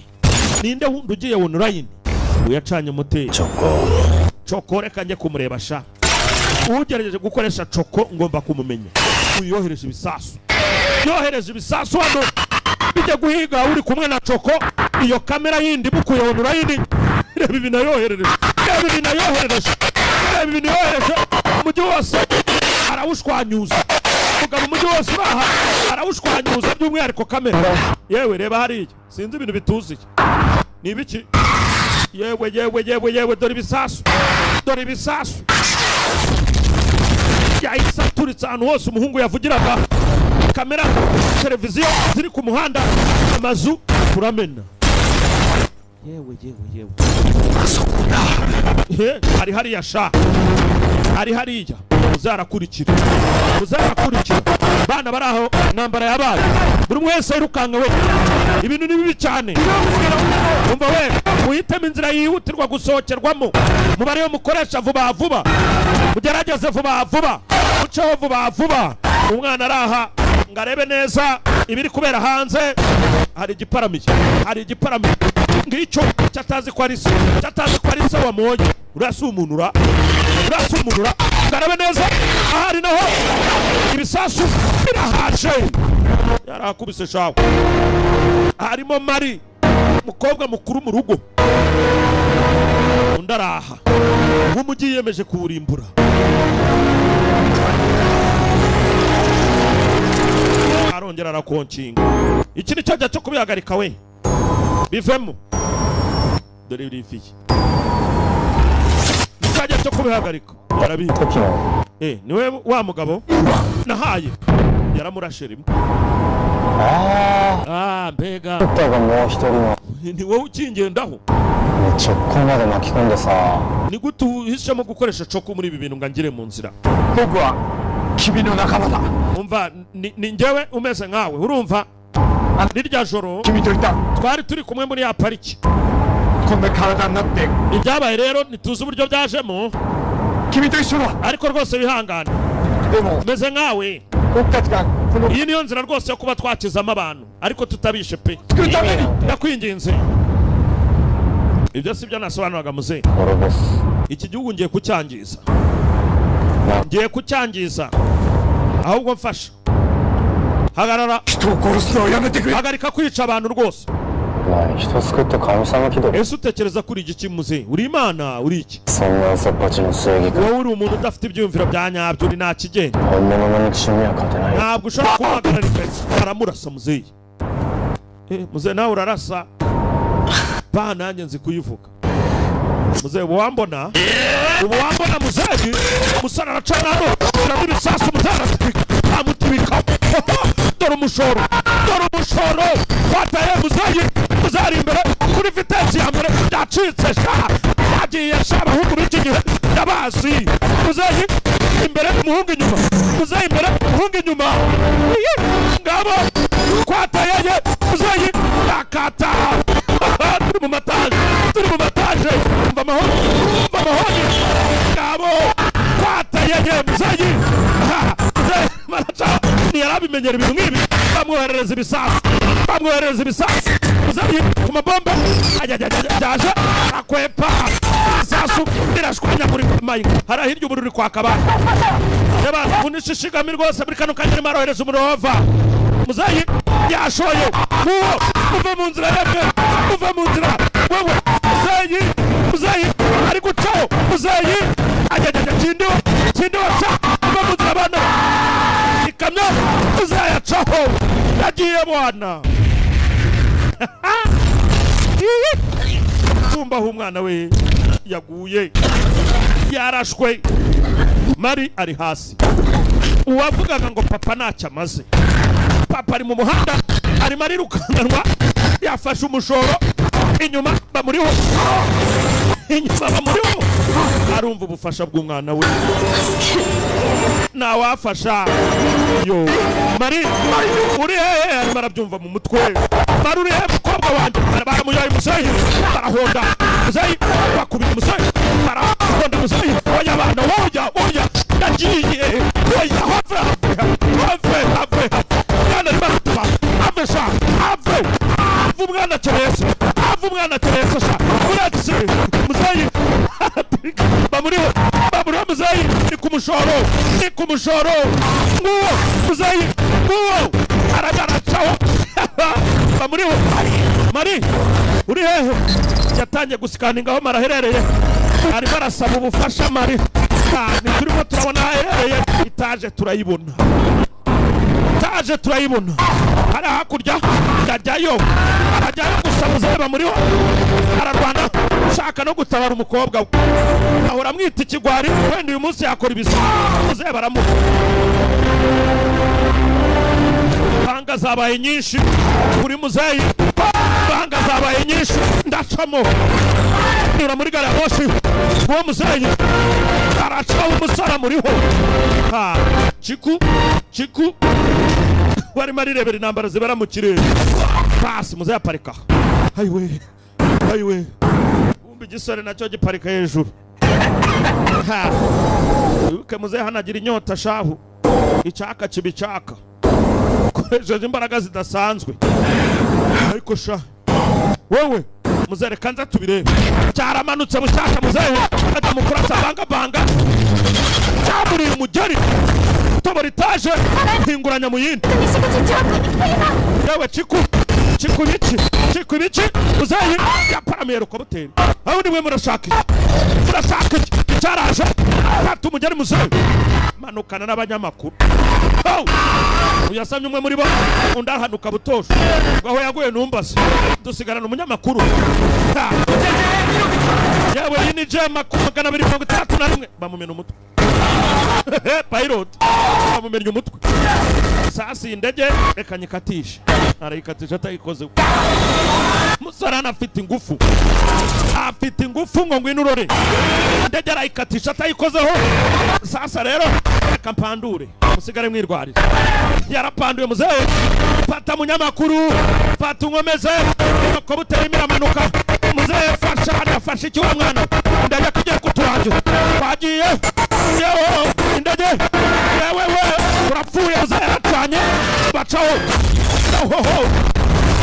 ninde wundi ugiye online uyacanye umuteri Choko reka njye kumureba sha ugerageje gukoresha Choko ngomba kumumenya uyohereje ibisasu yohereje ibisasu hano bijya guhiga uri kumwe na Choko iyo kamera yindi bukuye online reba ibi nayohereje reba ibi nayohereje reba ibi nayohereje umujyi wose arawushwanyuza mugabo umujyi wose uraha arawushwanyuza by'umwihariko kamera yewe reba hariya sinzi ibintu bituziye ni ibiki yewe yewe yewe yewe dore ibisasu dore ibisasu yahise aturitse ahantu hose umuhungu yavugiraga kamera televiziyo ziri ku muhanda amazu turamena yewe yewe yewe hari hariya sha hari hariya uzarakurikira uzarakurikira bana baraho intambara yabaye buri wese yirukanga we ibintu ni bibi cyane umva we muhitemo inzira yihutirwa gusohokerwamo mubare yo mukoresha vuba vuba mugerageze vuba vuba muceho vuba vuba umwana araha ngo arebe neza ibiri kubera hanze hari igiparamiye hari igiparamiye ngicyo cyatazi ko ari se cyatazi ko ari se wamonye urasa umunura urasa umunura ngo neza ahari naho ibisasu birahaje yarakubise shawe harimo Mari umukobwa mukuru mu rugo undi araha w'umujyi yiyemeje kuwurimbura arongera arakonkinga iki ni cyo gihe cyo kubihagarika we bivemo dore birifiye cyo cyo kubihagarika arabizi niwe wa mugabo nahaye yaramurashe rimwe mbega ni wowe ukingendaho ni gute uhisemo gukoresha Choko muri ibi bintu ngo angire mu nzira umva ni njyewe umeze nkawe urumva rirya joro twari turi kumwe muri ya pariki ibyabaye rero ntituzi uburyo byajemo ariko rwose bihangane meze nkawe iyi niyo nzira rwose yo kuba twakizamo abantu ariko tutabishe pe ndakwinginze ibyo si byo nasobanuraga muzehe iki gihugu ngiye kucyangiza ngiye kucyangiza ahubwo mfasha hagarara hagarika kwica abantu rwose ese utekereza kuri igiki muzehe uri imana uri iki wowe uri umuntu udafite ibyiyumviro bya nyabyo uri nta kigenda ntabwo ushobora guhagarara imbere aramurasa muzehe muzehe nawe urarasa ba nanjye nzi kuyivuga muzehe ubu wambona ubu wambona muzehe umusore aracana hano uramo ibisasu muzehe aratwika amutwika dore umushoro dore umushoro twataye muzehe muzehe ari imbere kuri vitesi ya mbere byacitse sha yagiye sha abahungu b'iki gihe ndabazi muzehe imbere umuhungu inyuma muzehe imbere umuhungu inyuma ngabo twataye muzehe yakata turi mu mataje turi mu mataje umva amahoro umva amahoro ngabo twataye muzehe ntiyarabimenyera ibintu nk'ibi bamwoherereza ibisasu bamwoherereza ibisasu muzehe ku mabombe byaje arakwepa ibisasu birashwanya muri mayinga hari hirya umuriro uri kwaka abantu reba unishishigami rwose muri kano kanya arimo arohereza umuriro wava muzehe yashoye uwo muve mu nzira yemwe muve mu nzira wewe muzehe muzehe ari gucaho muzehe ajyajya kindiho kindiho ca muve mu nzira bana ikamyo muzehe yacaho yagiye bwana tumbaho umwana we yaguye yarashwe Mari ari hasi uwavugaga ngo papa ntacyo amaze papa ari mu muhanda arimo arirukanwa yafashe umushoro inyuma bamuriho inyuma bamuriho arumva ubufasha bw'umwana we ntawafasha yo Mari uri hehe arimo arabyumva mu mutwe Mari uri hehe mukobwa wanjye baramuyoye muzehe barahonda muzehe bakubita muzehe barahonda muzehe oya bana oya oya ndagiye akeneye se, ava umwana akeneye se sha. Uretse muzeyi bamuriho, bamuriho muzeyi, ni ku mushoro, ni ku mushoro. Nguwo muzeyi, nguwo aragaracaho. Bamuriho. Mari uri hehe? Yatangiye gusikaninga aho maraherereye, arimo arasaba ubufasha. Mari turimo turabona aherereye. Itaje turayibona, itaje turayibona hari hakurya. Ndajyayo, arajyayo gusa muzehe bamuriho, ararwana shaka no gutabara umukobwa we. Ahora amwita ikigwari, wenda uyu munsi yakora ibisa. Muzehe baramuha. Banga zabaye nyinshi kuri muzeyi, banga zabaye nyinshi. Ndacamo nyura muri gari ya moshi, uwo muzeyi aracaho, umusore amuriho. Ha Chiku, Chiku warimo arirebera intambara zibera mu kirere. Pasi muzeyi aparika. Ayiwe, ayiwe, wumva igisore nacyo giparika hejuru. Ha wibuke muzeyi hano agira inyota shahu, icyaka kiba icyaka, koresheje imbaraga zidasanzwe. Ariko sha wowe muzehe, reka nza tubirebe. Cyaramanutse bushyashya, muzehe ajya mu kurasa bangabanga, cyamuriye umugeri tobora itaje hinguranya mu yindi. 西口上空に来て今 Yewe Chiku, Chiku ibiki, Chiku ibiki. Muzehe yaparamiye rukobuteri. Aho ni mwe murashaka iki? Murashaka iki? Cyaraje fata umugeri muzehe, manukana n'abanyamakuru. Oh! Uyasamye umwe muri bo, undi arahanuka butosha ngo aho yaguye numbaze. Dusigarana umunyamakuru. Ha! Yewe iyi ni jema ku 261, bamumena umutwe. Pilot bamumennye umutwe. Sasa iyi ndege reka nyikatishe, arayikatisha atayikoze. Musore hano afite ingufu, afite ingufu ngo ngwino urore. Indege arayikatisha atayikozeho. Sasa rero reka mpandure, musigare mwirwarira. Yarapanduye muzehe. Fata munyamakuru, fata unkomeze. Helikopiteri irimo iramanuka. Muzehe fasha hano, afashe iki wa mwana? Indege kugiye kuturangira, twagiye. Yewe indege, yewe we turapfuye. Muzehe yaracanye, bacaho. Ohoho,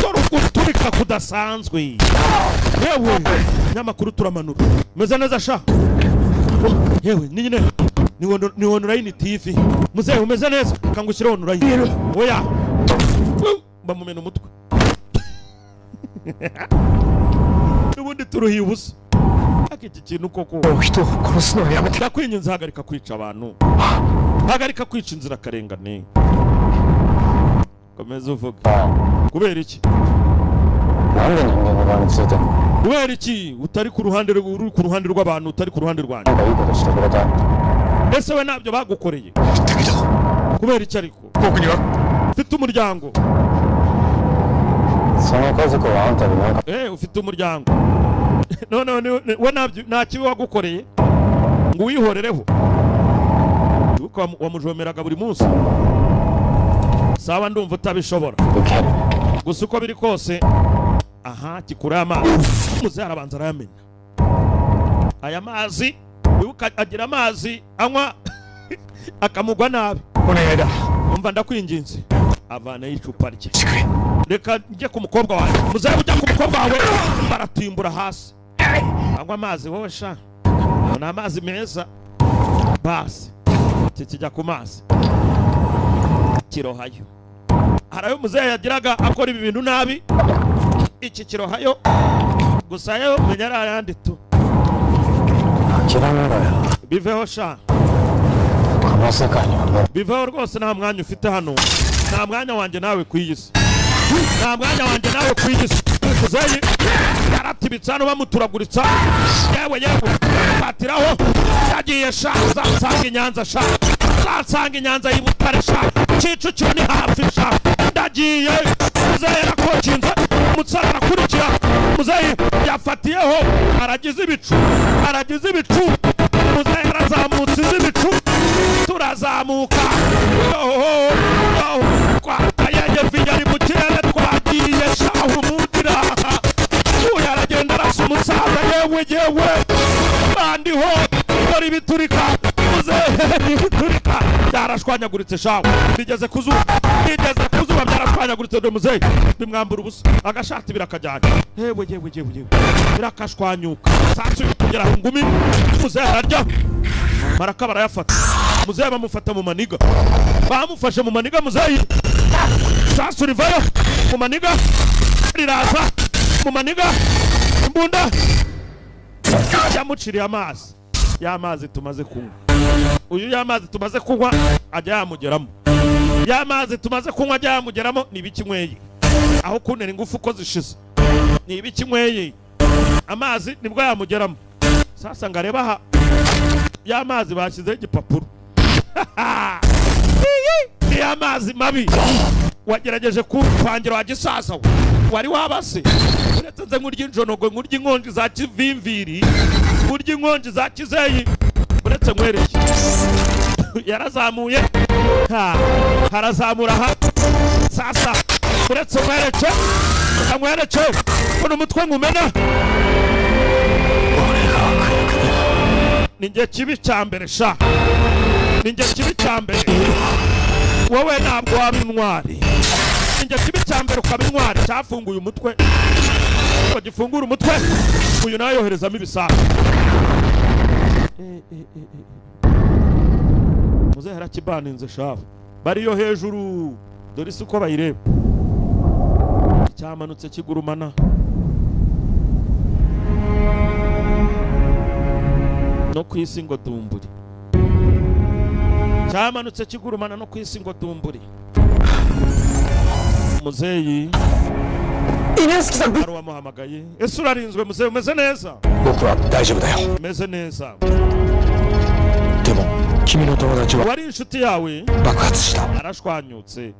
dore uguturika kudasanzwe. Yewe nyamakuru, turamanura meze neza sha. Yewe ni nyine ni online TV. Muzehe umeze neza, kangushyire online. Oya, bamumena umutwe. N'ubundi turuhiye ubusa. Ariko iki kintu koko, もう人を殺すのはやめて ndakwinginze hagarika kwica abantu, hagarika kwica inzirakarengane. Komeza uvuge. Kubera iki? なんで人間の側についてんの Kubera iki utari ku ruhande uri ku ruhande rw'abantu, utari ku ruhande rwanjye? なんかいいことしてくれた Ese we ntabyo bagukoreye? だけど Kubera iki ariko? 僕には Ufite umuryango. その家族はあんたに何か Ufite umuryango. None we ntabyo, nta kibi wagukoreye ngo uwihorereho? Wibuke wamujomeraga buri munsi. Sawa, ndumva utabishobora. 受ける Gusa uko biri kose, aha gikurayo amazi. Muzehe arabanza arayamena aya mazi. Wibuka agira amazi anywa akamugwa nabi. お願いだ Umva, ndakwinginze, avanayo icupa rye. してくれ Reka njye ku mukobwa wanjye. Muzehe ujya ku mukobwa wawe, baratimbura hasi. Anywa amazi wowe sha, ni amazi meza. Basi iki kijya ku mazi kirohayo. Hari ayo muzehe yagiraga akora ibi bintu nabi, iki kirohayo gusa yo menya ari ayandi tu. 諦めろよ Biveho sha. この世界にはもう Biveho rwose, nta mwanya ufite hano, nta mwanya wanjye nawe ku iyi si, nta mwanya wanjye nawe ku iyi si. Muzeyi yaratibitse hano, bamuturaguritsa. Yewe yewe, fatiraho yagiye sha. Uzansanga i Nyanza sha, uzansanga i Nyanza y'i Butare sha, Kicukiro ni hafi sha. Ndagiye. Muzehe yarakokinze, umusore arakurikira. Muzehe yafatiyeho, aragize ibicu, aragize ibicu. Muzehe yarazamutse izi ibicu, turazamuka. Yoho yoho, twataye viyari mu kirere, twagiye shahu mundira. Uyu aragenda arasa umusaza. Yewe yewe, bandiho dore ibiturika. Muzehe ibiturika. Byarashwanyaguritse shawe. Bigeze kuzuba. Bigeze kuzuba byarashwanyaguritse dore muzehe. Bimwambura ubusa. Agashati birakajyana. Hewe yewe yewe yewe. Birakashwanyuka. Sasu kugera ku ngumi. Muzehe ararya. Maraka barayafata. Muzehe bamufata mu maniga. Bamufashe mu maniga muzehe. Sasu rivayo mu maniga. Riraza mu maniga. Imbunda. Yamuciriye amazi. Ya mazi tumaze kunywa. Uyu ya mazi tumaze kunywa ajya yamugeramo. Ya mazi tumaze kunywa ajya yamugeramo ni ibiki nyweye. Aho kuntera ingufu ko zishize. Ni ibiki nyweye. Amazi nibwo yamugeramo. Sasa ngareba aha. Ya mazi bashyizeho igipapuro. Ni amazi mabi. Wagerageje kumpangira wa gisaza wari wabase. Uretse nze nkurya injonogo nkurya inkonji za kivimviri nkurya inkonji za kizeyi uretse nkwereke. Yarazamuye ha harazamura ha sasa uretse nkwereke nkwereke uno mutwe nkumena. Ninjye kibi cya mbere sha. Ninjye kibi cya mbere. Wowe ntabwo waba intwari. Ninjye kibi cya mbere ukaba intwari. Cyafunguye umutwe. Ngo gifungure umutwe. Uyu nawe yoherezamo ibisasu. Muzehe yarakibaninze shawe. Bariyo hejuru. Dore isi uko bayireba. Cyamanutse kigurumana. No ku isi ngo dumburi. Cyamanutse kigurumana no ku isi ngo dumburi. Muzeyi wamuhamagaye. Ese urarinzwe muzeyi umeze neza? Umeze neza. Wari inshuti yawe arashwanyutse.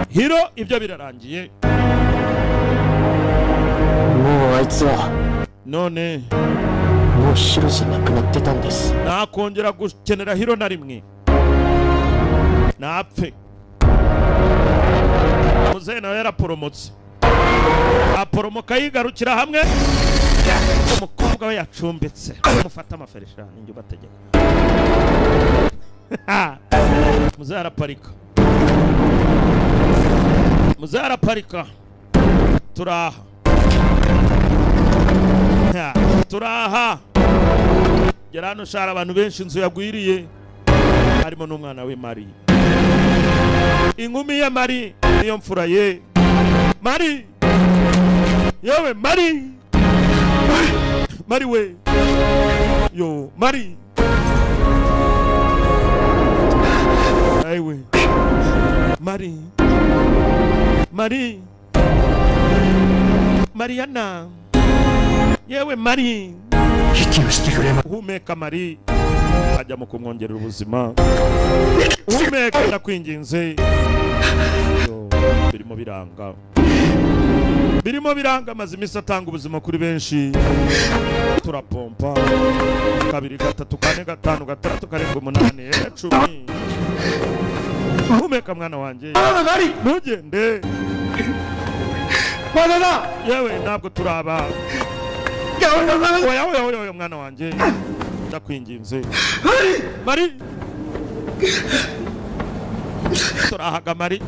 Hiro ibyo birarangiye. None nakongera gukenera Hiro na rimwe. Napfe. Muzehe nawe yaraporomotse. Aporomoka yigarukira hamwe. Umukobwa we yacumbitse. Mufata amaferesha ninjye ubategeka. Muzehe araparika. Muzehe araparika. Turaha. Turaha. Gera hano shara abantu benshi inzu yagwiriye. Harimo n'umwana we Mari. Inkumi ya Mari niyo mfura ye. Mari. Yewe Mari. Mari we. Yo Mari. Aiwe. Mari. Mari. Mariana. Yewe Mari. Humeka Mari. Ajya mu kumwongerera ubuzima. Humeka ndakwinginze. Birimo biranga. Birimo biranga amaze iminsi atanga ubuzima kuri benshi. Turapompa. 2 3 4 5 6 7 8 10. Humeka mwana wanjye. Ntugende. Yewe ntabwo turaba. Oya oya oya mwana wanjye. Ndakwinginze. Mari. Turahaga Mari.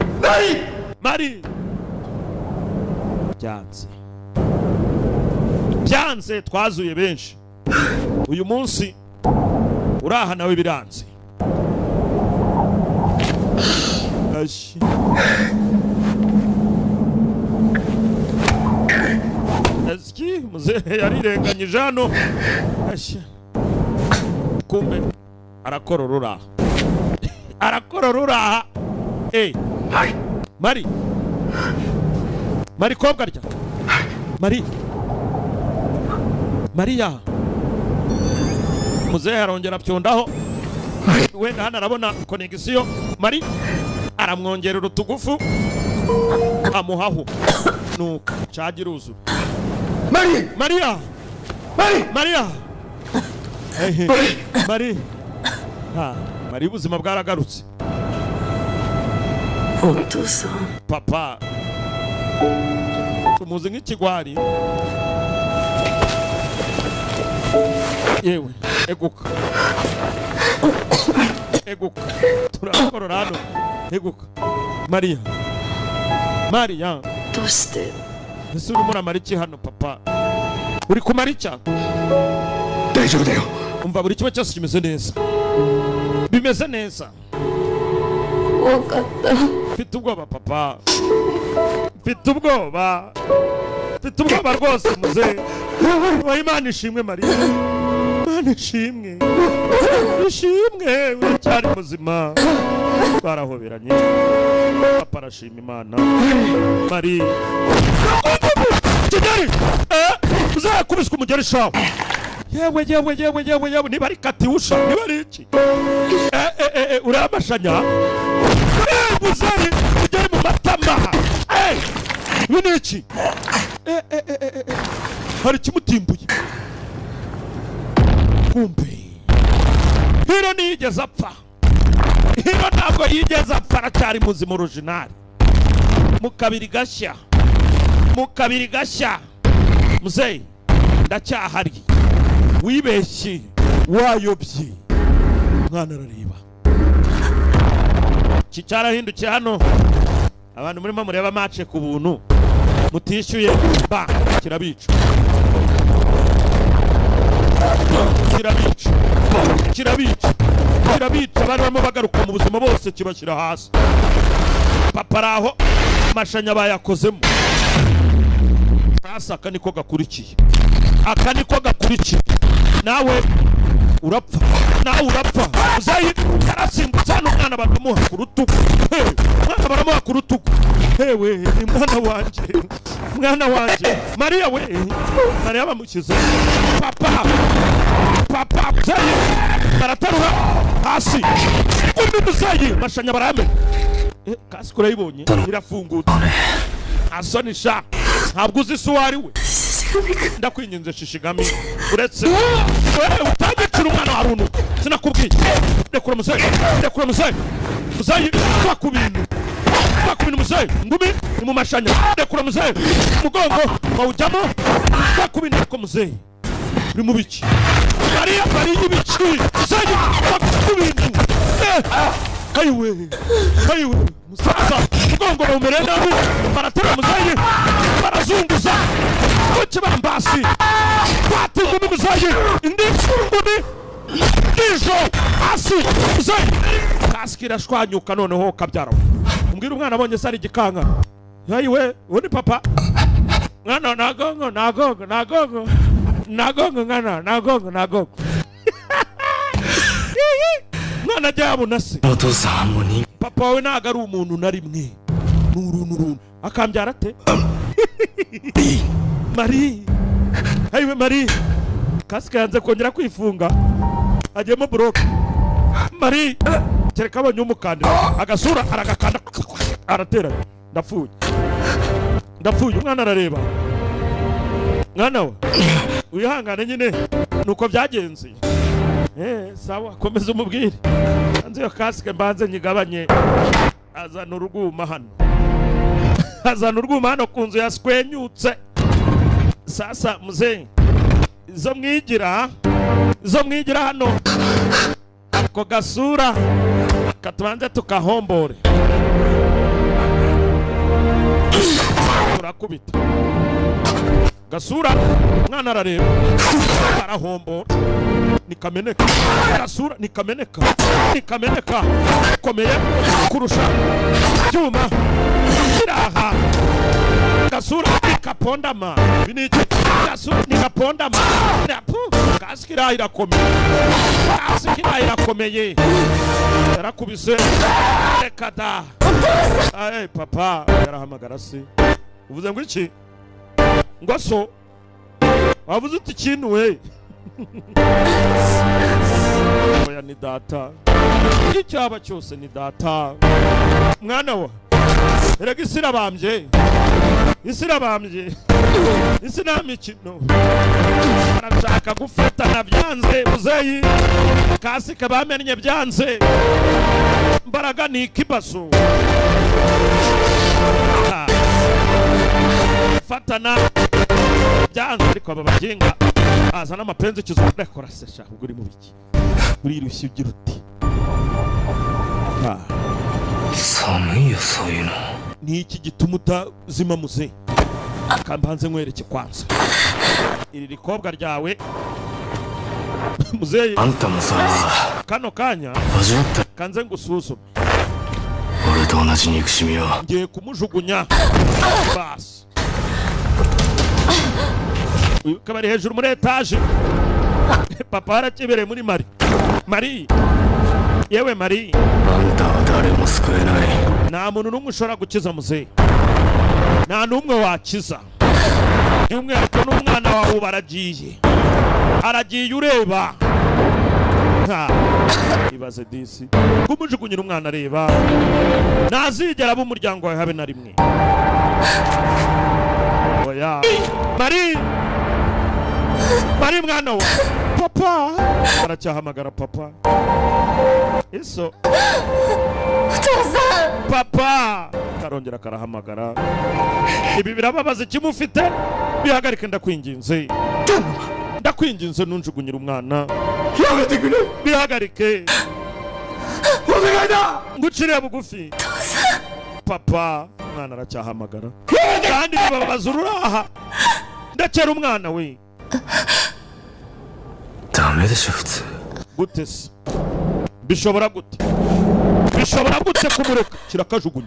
Mari. Byanze. Byanze twazuye benshi. Uyu munsi uraha nawe biranze. Ashi. Aski muzehe yarirenganyije hano. Ashi. Kumbe arakorora uraha. Arakorora uraha. Eh. Mari. Mari kobwa rya. Mari. Maria. Muzehe arongera apyondaho. Wenda hano arabona connection. Mari aramwongerera utugufu amuhaho. Nuko cagiruzu. Mari. Maria. Mari. Maria. Mari. Ha, Mari ubuzima bwaragarutse. Papa. Tumuzi nk'ikigwari. Yewe, eguka. Eguka turakorora hano eguka Mariya Mariya どうして ese urimo uramara iki hano papa uri kumara icya 大丈夫だよ umva buri kimwe cyose kimeze neza bimeze neza 怖かった mfite ubwoba papa mfite ubwoba mfite ubwoba rwose muzehe wa Imana ishimwe Mariya Imana ishimwe ishimwe uracyari muzima twarahoberanye papa arashima Imana Mariya Kigali uzakubiswa umugeri shawe yewe yewe yewe yewe yewe niba ari katiusha niba ari iki uramashanya muzehe ugere mu matama ibi ni iki hari ikimutimbuye kumbe Hiro ntiyigeze apfa Hiro ntabwo yigeze apfa aracyari muzima original mu kabiri gashya mu kabiri gashya muzehe ndacyahari wibeshye wayobye umwana arareba iki cyarahindukiye hano abantu murimo mureba match ku buntu mutishyuye ba kirabica kirabica kirabica kirabica abantu barimo bagaruka mu buzima bose kibashyira hasi papa araho amashanya bayakozemo hasi aka niko gakurikiye aka niko gakurikiye nawe urapfa nawe urapfa uzayi yarasimbutse hano umwana baramuha ku rutugu umwana baramuha ku rutugu hewe ni mwana wanjye Mariya we Mariya bamushyize papa papa uzayi baraterura hasi undi muzayi mashanya barayamena kasike urayibonye irafungutse asoni sha ntabwo uzi se uwo ari we ndakwinginze Shishigami uretse utagicira umwana wa runtu sinakubwiye rekura muzehe rekura muzehe muzehe va ku bintu va ku bintu muzehe ngumi ni mu mashanya rekura muzehe umugongo bawujyamo va ku bintu ariko muzehe uri mu biki Mariya Mariya ibiki muzehe va ku bintu ayiwe ayiwe musaza umugongo bawumereye nabi baraterura muzehe barazunguza ku kibambasi fata ingumi muzehe indi ngumi ijo hasi muzehe kasike irashwanyuka noneho kabyara umbwira umwana abonye se ari igikanka ayiwe uwo ni papa mwana nagongo nagongo nagongo nagongo mwana nagongo nagongo mwana ajya yabona se papa wawe ntabwo ari umuntu na rimwe ni uruntu akambyara ate Marie ayiwe Marie kasike yanze kongera kwifunga agiyemo buroke Marie kereka abonye umukandira agasura aragakanda arateranya ndapfuye ndapfuye umwana arareba mwana we wihangane nyine nuko byagenze sawa komeza umubwire hanze iyo kasike mbanze nyigabanye azana urwuma hano azana urwuma hano ku nzu yaswenyutse sasa muzehe izo mwigira hano ako gasura katubanze tukahombore turakubita gasura mwana arareba arahombora nikameneka gasura nikameneka nikameneka komeye kurusha cyuma kiraha gasura nikapondama biniki gasura nikapondama napu kasikira irakomeye kasikira irakomeye yarakubise rekada ay papa yarahamagara se uvuze ngo iki ngo so wavuze uti ikintu we oya ni data icyaba cyose ni data mwana wa erega isi irabambye isi irabambye isi nta mikino barashaka gufatana byanze muzeyi kasike bamennye byanze mbaraga ni ikibazo fatana byanze ariko aba baginga Azana amapenzi kizakora se sha ubwo uri mu biki? Urirushye ugira uti. Ni iki gituma utazima muze? Kambanze nkwereke kwanza. Iri rikobwa ryawe muzeyi kano kanya kanze ngusuzume. Ngiye kumujugunya basi. Kabari hejuru muri etage. Papa arakibereye muri Mari. Mari. Yewe Mari. Nta muntu n'umwe ushobora gukiza muzeyi. Nta n'umwe wakiza. By'umwihariko n'umwana wawe baragiye. Aragiye ureba. Ibaze disi. Kumujugunyira umwana areba. Ntazigera aba umuryango wawe habe na rimwe. Oya. Mari. Mari mwana wa papa. Aracyahamagara papa. Iso. Papa. Karongera karahamagara. Ibi birababaza ikimufite. Bihagarike ndakwinginze. Ndakwinginze nunjugunyira umwana. Bihagarike. Ngucire bugufi. Papa, umwana aracyahamagara. Kandi bibabaza ururaha. Ndakera umwana we. Gute se? Bishobora gute? Bishobora gute kumureka? Kirakajugunya.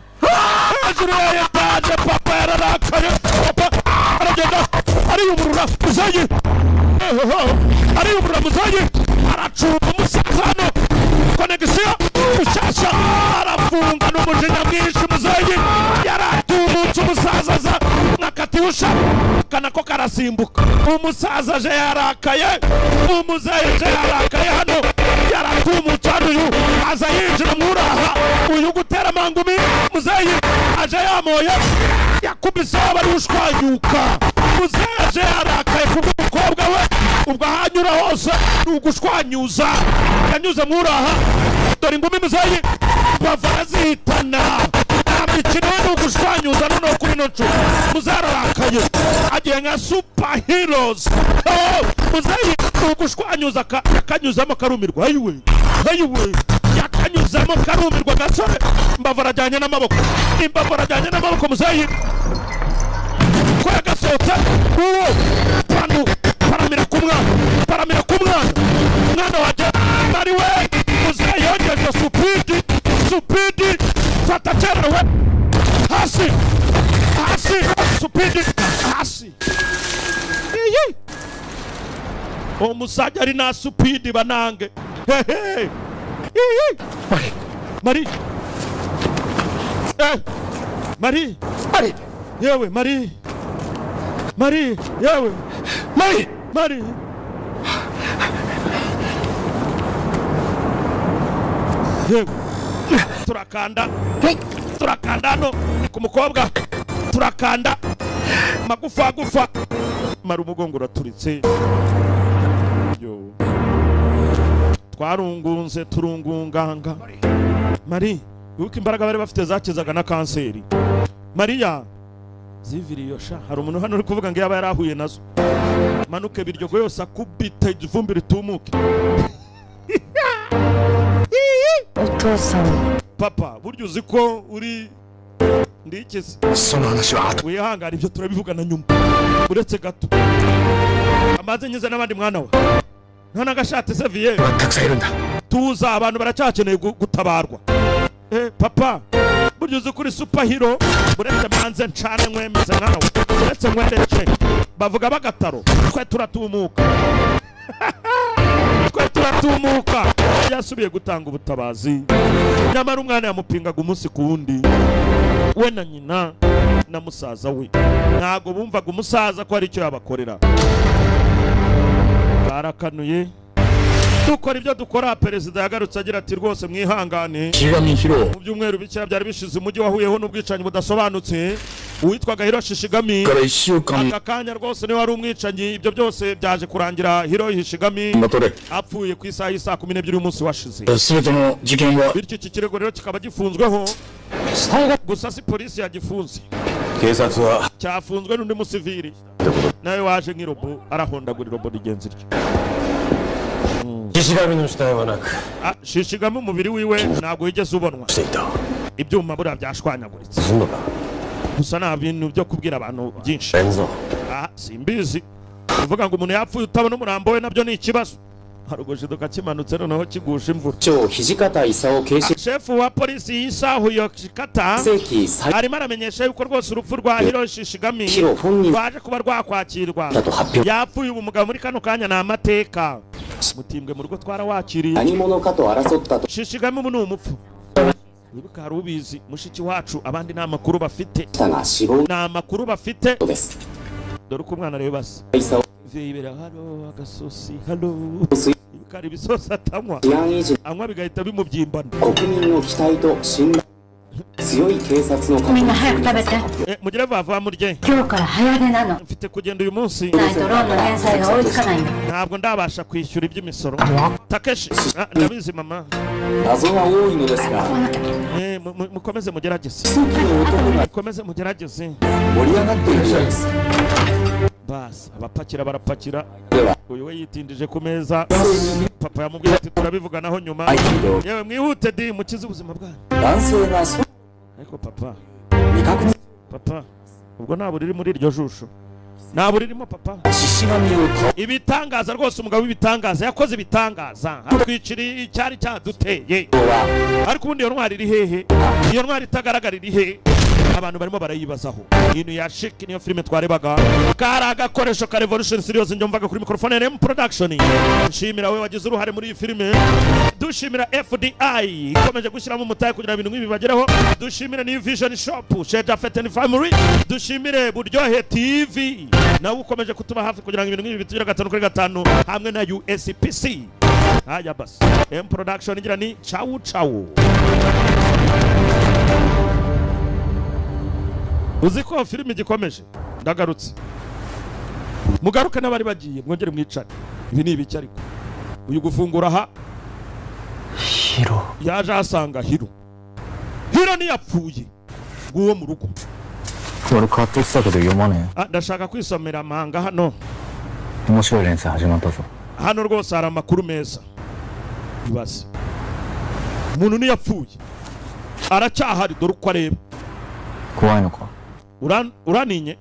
Hejuru ya etaje papa yararakaye. Papa aragenda ariyumurura muzeyi. Ariyumurura muzeyi. Aracumba umusaza hano. Konegisiyo mushasha arafunga n'umujinya mwinshi muzeyi. Yaratumutse umusaza aza nka katyusha kanako karasimbuka. Umusaza aje yarakaye. Umuzeyi aje yarakaye hano. Yaratumutse hano uyu aza yinjira mwuraha. Uyu gutera amangumi muzeyi aje yamoye. Yakubise bari ushwanyuka. Muzeyi aje yarakaye kubw'umukobwa we. Ubwo ahanyura hose ni ugushwanyuza. Yanyuze mwuraha. Dore ingumi muzeyi bava arazihitana. Nta mikino ye ni ugushwanyuza noneho kuri ino nshuro. Muzeyi ararakaye agiye nka super heroes. Muzeyi ni ugushwanyuza yakanyuzamo karumirwa. Ayiwe ayiwe yakanyuzamo karumirwa gasore. Imbavu arajyanye n'amaboko. Imbavu arajyanye n'amaboko muzeyi. Ko yagasohotse uwo panu paramira ku mwana. Paramira ku mwana. Mwana wanjye bari we. Muzeyi yongeje supidi. Supidi fata cyerewe. Hasi. Hasi. Supidi hasi. Iyi. Omusajja ari na supidi banange. Hehe. Iyi. Mari. Mari. Mari. Mari. Yewe Mari. Mari. Yewe. Mari. Mari. Yewe. Turakanda. Turakanda hano ku mukobwa. Turakanda. Magufa gufa. Mara umugongo uraturitse. Yo. Twarungunze turungunganga. Mari, wibuke imbaraga bari bafite zakizaga na kanseri. Mariya ziviriyo sha hari umuntu hano uri kuvuga ngo yaba yarahuye nazo. Manuke biryogo yose akubita ivumbi ritumuke. Papa, burya uzi ko uri ndikese. Wihangana ibyo turabivugana nyuma. Uretse gato. Amaze nyiza n'abandi mwana we. Nta nagashati se vie. Tuza abantu baracyakeneye gutabarwa. Papa, burya uzi kuri superhero uretse manze ncane nkwemeze mwana we. Uretse nkwereke. Bavuga bagataro. Twe turatumuka. Twe turatumuka. Yasubiye gutanga ubutabazi. Nyamara umwana yamupingaga umunsi ku wundi. We na nyina na musaza we. Ntago bumvaga umusaza ko ari icyo yabakorera. Barakanuye. Dukora ibyo dukora. Perezida yagarutse agira ati rwose mwihangane. Mu byumweru bike byari bishize umujyi wahuyeho n'ubwicanyi budasobanutse. Uwitwaga Hiroshi Shigami aka kanya rwose niwe wari umwicanyi. Ibyo byose byaje kurangira Hiroshi Shigami apfuye ku isaha y'isa 12 y'umunsi washize. Bityo iki kirego rero kikaba gifunzweho. Gusa si polisi yagifunze. 警察は Cyafunzwe n'undi musivili nawe waje nk'irobo, arahondagura irobo rigenzi rye. 獅子神の死体はなく Ah, Shishigami umubiri wiwe ntabwo wigeze ubonwa. していた Ibyuma buriya byashwanyaguritse. すんのか Gusa nta bintu byo kubwira abantu byinshi. レンゾ Ah, simbizi, kuvuga ngo umuntu yapfuye utabona umurambo we nabyo ni ikibazo. Harugushiduka kimanutse noneho kigusha imvura. 長土方勲警視 Shefu wa polisi yisahu Yoshikata 世紀最 arimo aramenyesha yuko rwose urupfu rwa Hiroshi Shigami ヒロ本人 rwaje kuba rwakwakirwa. だと発表 Yapfuye ubu mugabo muri kano kanya ni amateka. Mutimbwe mu rugo twarawakiriye. 何者かと争ったと Shishigami ubu ni umupfu. Wibuka hari ubizi mushiki wacu, abandi nta makuru bafite. したが死亡 Nta makuru bafite. です Dore uko umwana areba se. 勲 Yibera halo agasosi halo. 治 Wibuka hari ibisosi atanywa, 安維持 anywa bigahita bimubyimbana. 国民の期待と信頼強い警察の みんな早く食べて。 Eh, mugire vuba vuba murye. 今日から早出なの。 Mfite kugenda uyu munsi. ないとローンの返済が追いつかないの。 Ntabwo ndabasha kwishyura iby'imisoro. Takeshi, ah, ndabizi mama. 謎が多いのですが Eh, mukomeze mugerageze. 奇跡の男が Mukomeze mugerageze. 盛り上がっているようです Basi abapakira barapakira. では Uyu we yitindije ku meza. Papa yamubwiye ati turabivuganaho nyuma. 合気道 Yewe mwihute di mukize ubuzima bwanyu. 男性がそう Ariko papa, 未確認 papa, ubwo nta buriri muri iryo jisho. Nta buririmo papa. 獅子神を倒 Ibitangaza rwose, umugabo w'ibitangaza yakoze ibitangaza, atwicira icyari cyaduteye. は Ariko ubundi iyo ntwari iri hehe? Iyo ntwari itagaragara iri hehe? Abantu barimo barayibazaho. Ino ya shiki niyo filime twarebaga, kari agakoresho ka Revolution Series. Njyumvaga kuri microphone RM Production. Nshimira we wagize uruhare muri iyi filime, dushimira FDI ikomeje gushyiramo umutahe kugira ngo ibintu nk'ibi bibagereho, dushimire New Vision Shop, Sheja Feten Family, dushimire Buryohe TV nawe ukomeje kutuba hafi kugira ngo ibintu nk'ibi bitugere 5 kuri 5, hamwe na USPC. Haya basi, M Production igira ni cawu cawu. Uzi ko filime igikomeje? Ndagarutse, mugaruke n'abari bagiye mwongere mwicare. Ibi ni ibiki? Ariko uyu gufungura aha ヒロ yaje ahasanga Hiro. Hiro ntiyapfuye, nguwo mu rugo. 俺買ってきたけど読まね Ah, ndashaka kwisomera amanga hano. え面白い連載始まったぞ Hano rwose hari amakuru meza. Ibaze, umuntu ntiyapfuye, aracyahari. Dore uko areba. 怖いのか Uraninye,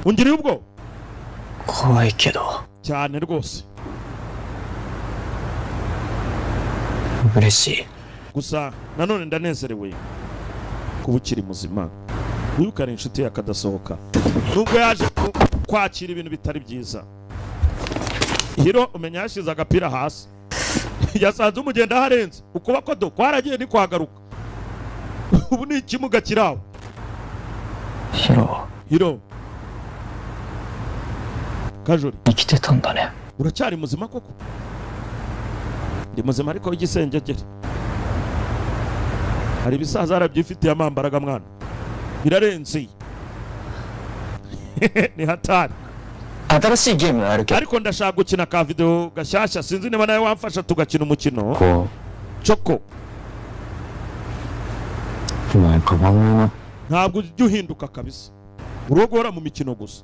ungiriye ubwoba? 怖いけど Cyane rwose. 嬉しい Gusa nanone ndanezerewe kuba ukiri muzima. Wibuke ari inshuti yakadasohoka nubwo yaje kwakira ibintu bitari byiza. Hiro umenya yashyize agapira hasi, yasanze umugenda aharenze ukuboko do kwaragiye ntikwagaruka, ubu ni ikimuga kiri aho. ヒロ Hiro Kajuri. 生きてたんだね Uracyari muzima koko? Ndi muzima ariko w'igisengegeri. Hari ibisaza yarabyifitiye amambaraga mwana, birarenze, ni hatari. 新しいゲームあるけど Ariko ndashaka gukina ka video gashyashya, sinzi niba nawe wamfasha tugakina umukino. こ Coko. うお前変わんねえな Ntabwo ujya uhinduka kabisa, uri guhora mu mikino gusa.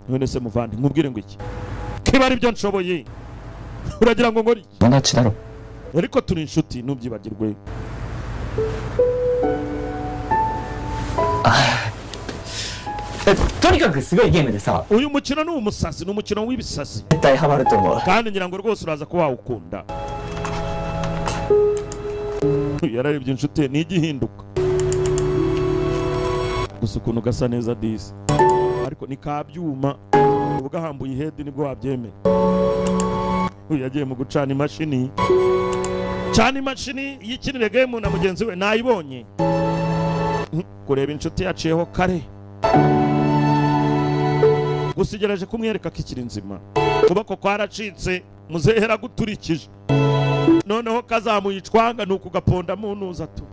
None se muvandi, nkubwire ngo iki kiba ari byo nshoboye, uragira ngo nkore iki? 友達だろ Ariko turi inshuti, ntubyibagirwe. えとにかくすごいゲームでさ Uyu mukino ni umusazi, ni umukino w'ibisazi. 絶対ハマると思う Kandi ngira ngo rwose uraza kuba wawukunda. Yararebye inshuti ye ntijya ihinduka. Gusa ukuntu gasa neza disi, ariko ni kabyuma ubu gahambuye ihedi nibwo wabyemera. Uyu yagiye mu gucana imashini, cana imashini yikinire game na mugenzi we nayibonye. Kureba inshuti yaciyeho kare gusa igerageje kumwereka ko ikiri nzima. Ukuboko kwaracitse, muzehe yaraguturikije, noneho kazamuye icwanga ni ukugapondamo nuza tu.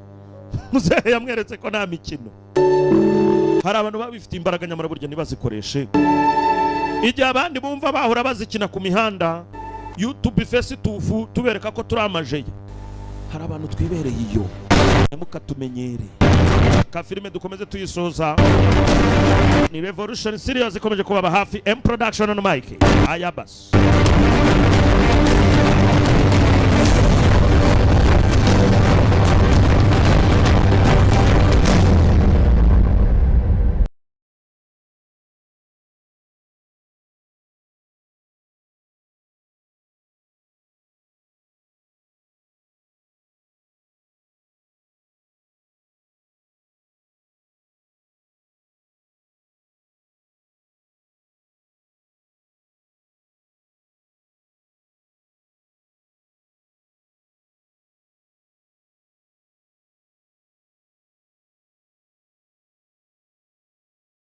Muzehe yamweretse ko nta mikino. Hari abantu baba bifite imbaraga nyamara burya ntibazikoreshe. Igihe abandi bumva bahora bazikina ku mihanda YouTube, face tufu, tubereka ko turi amajeya, hari abantu twibereye iyo ntimukatumenyere. Ka filime dukomeze tuyisoza. Ni Revolution Series ikomeje kubaba hafi, M Production on mic. Ayabas.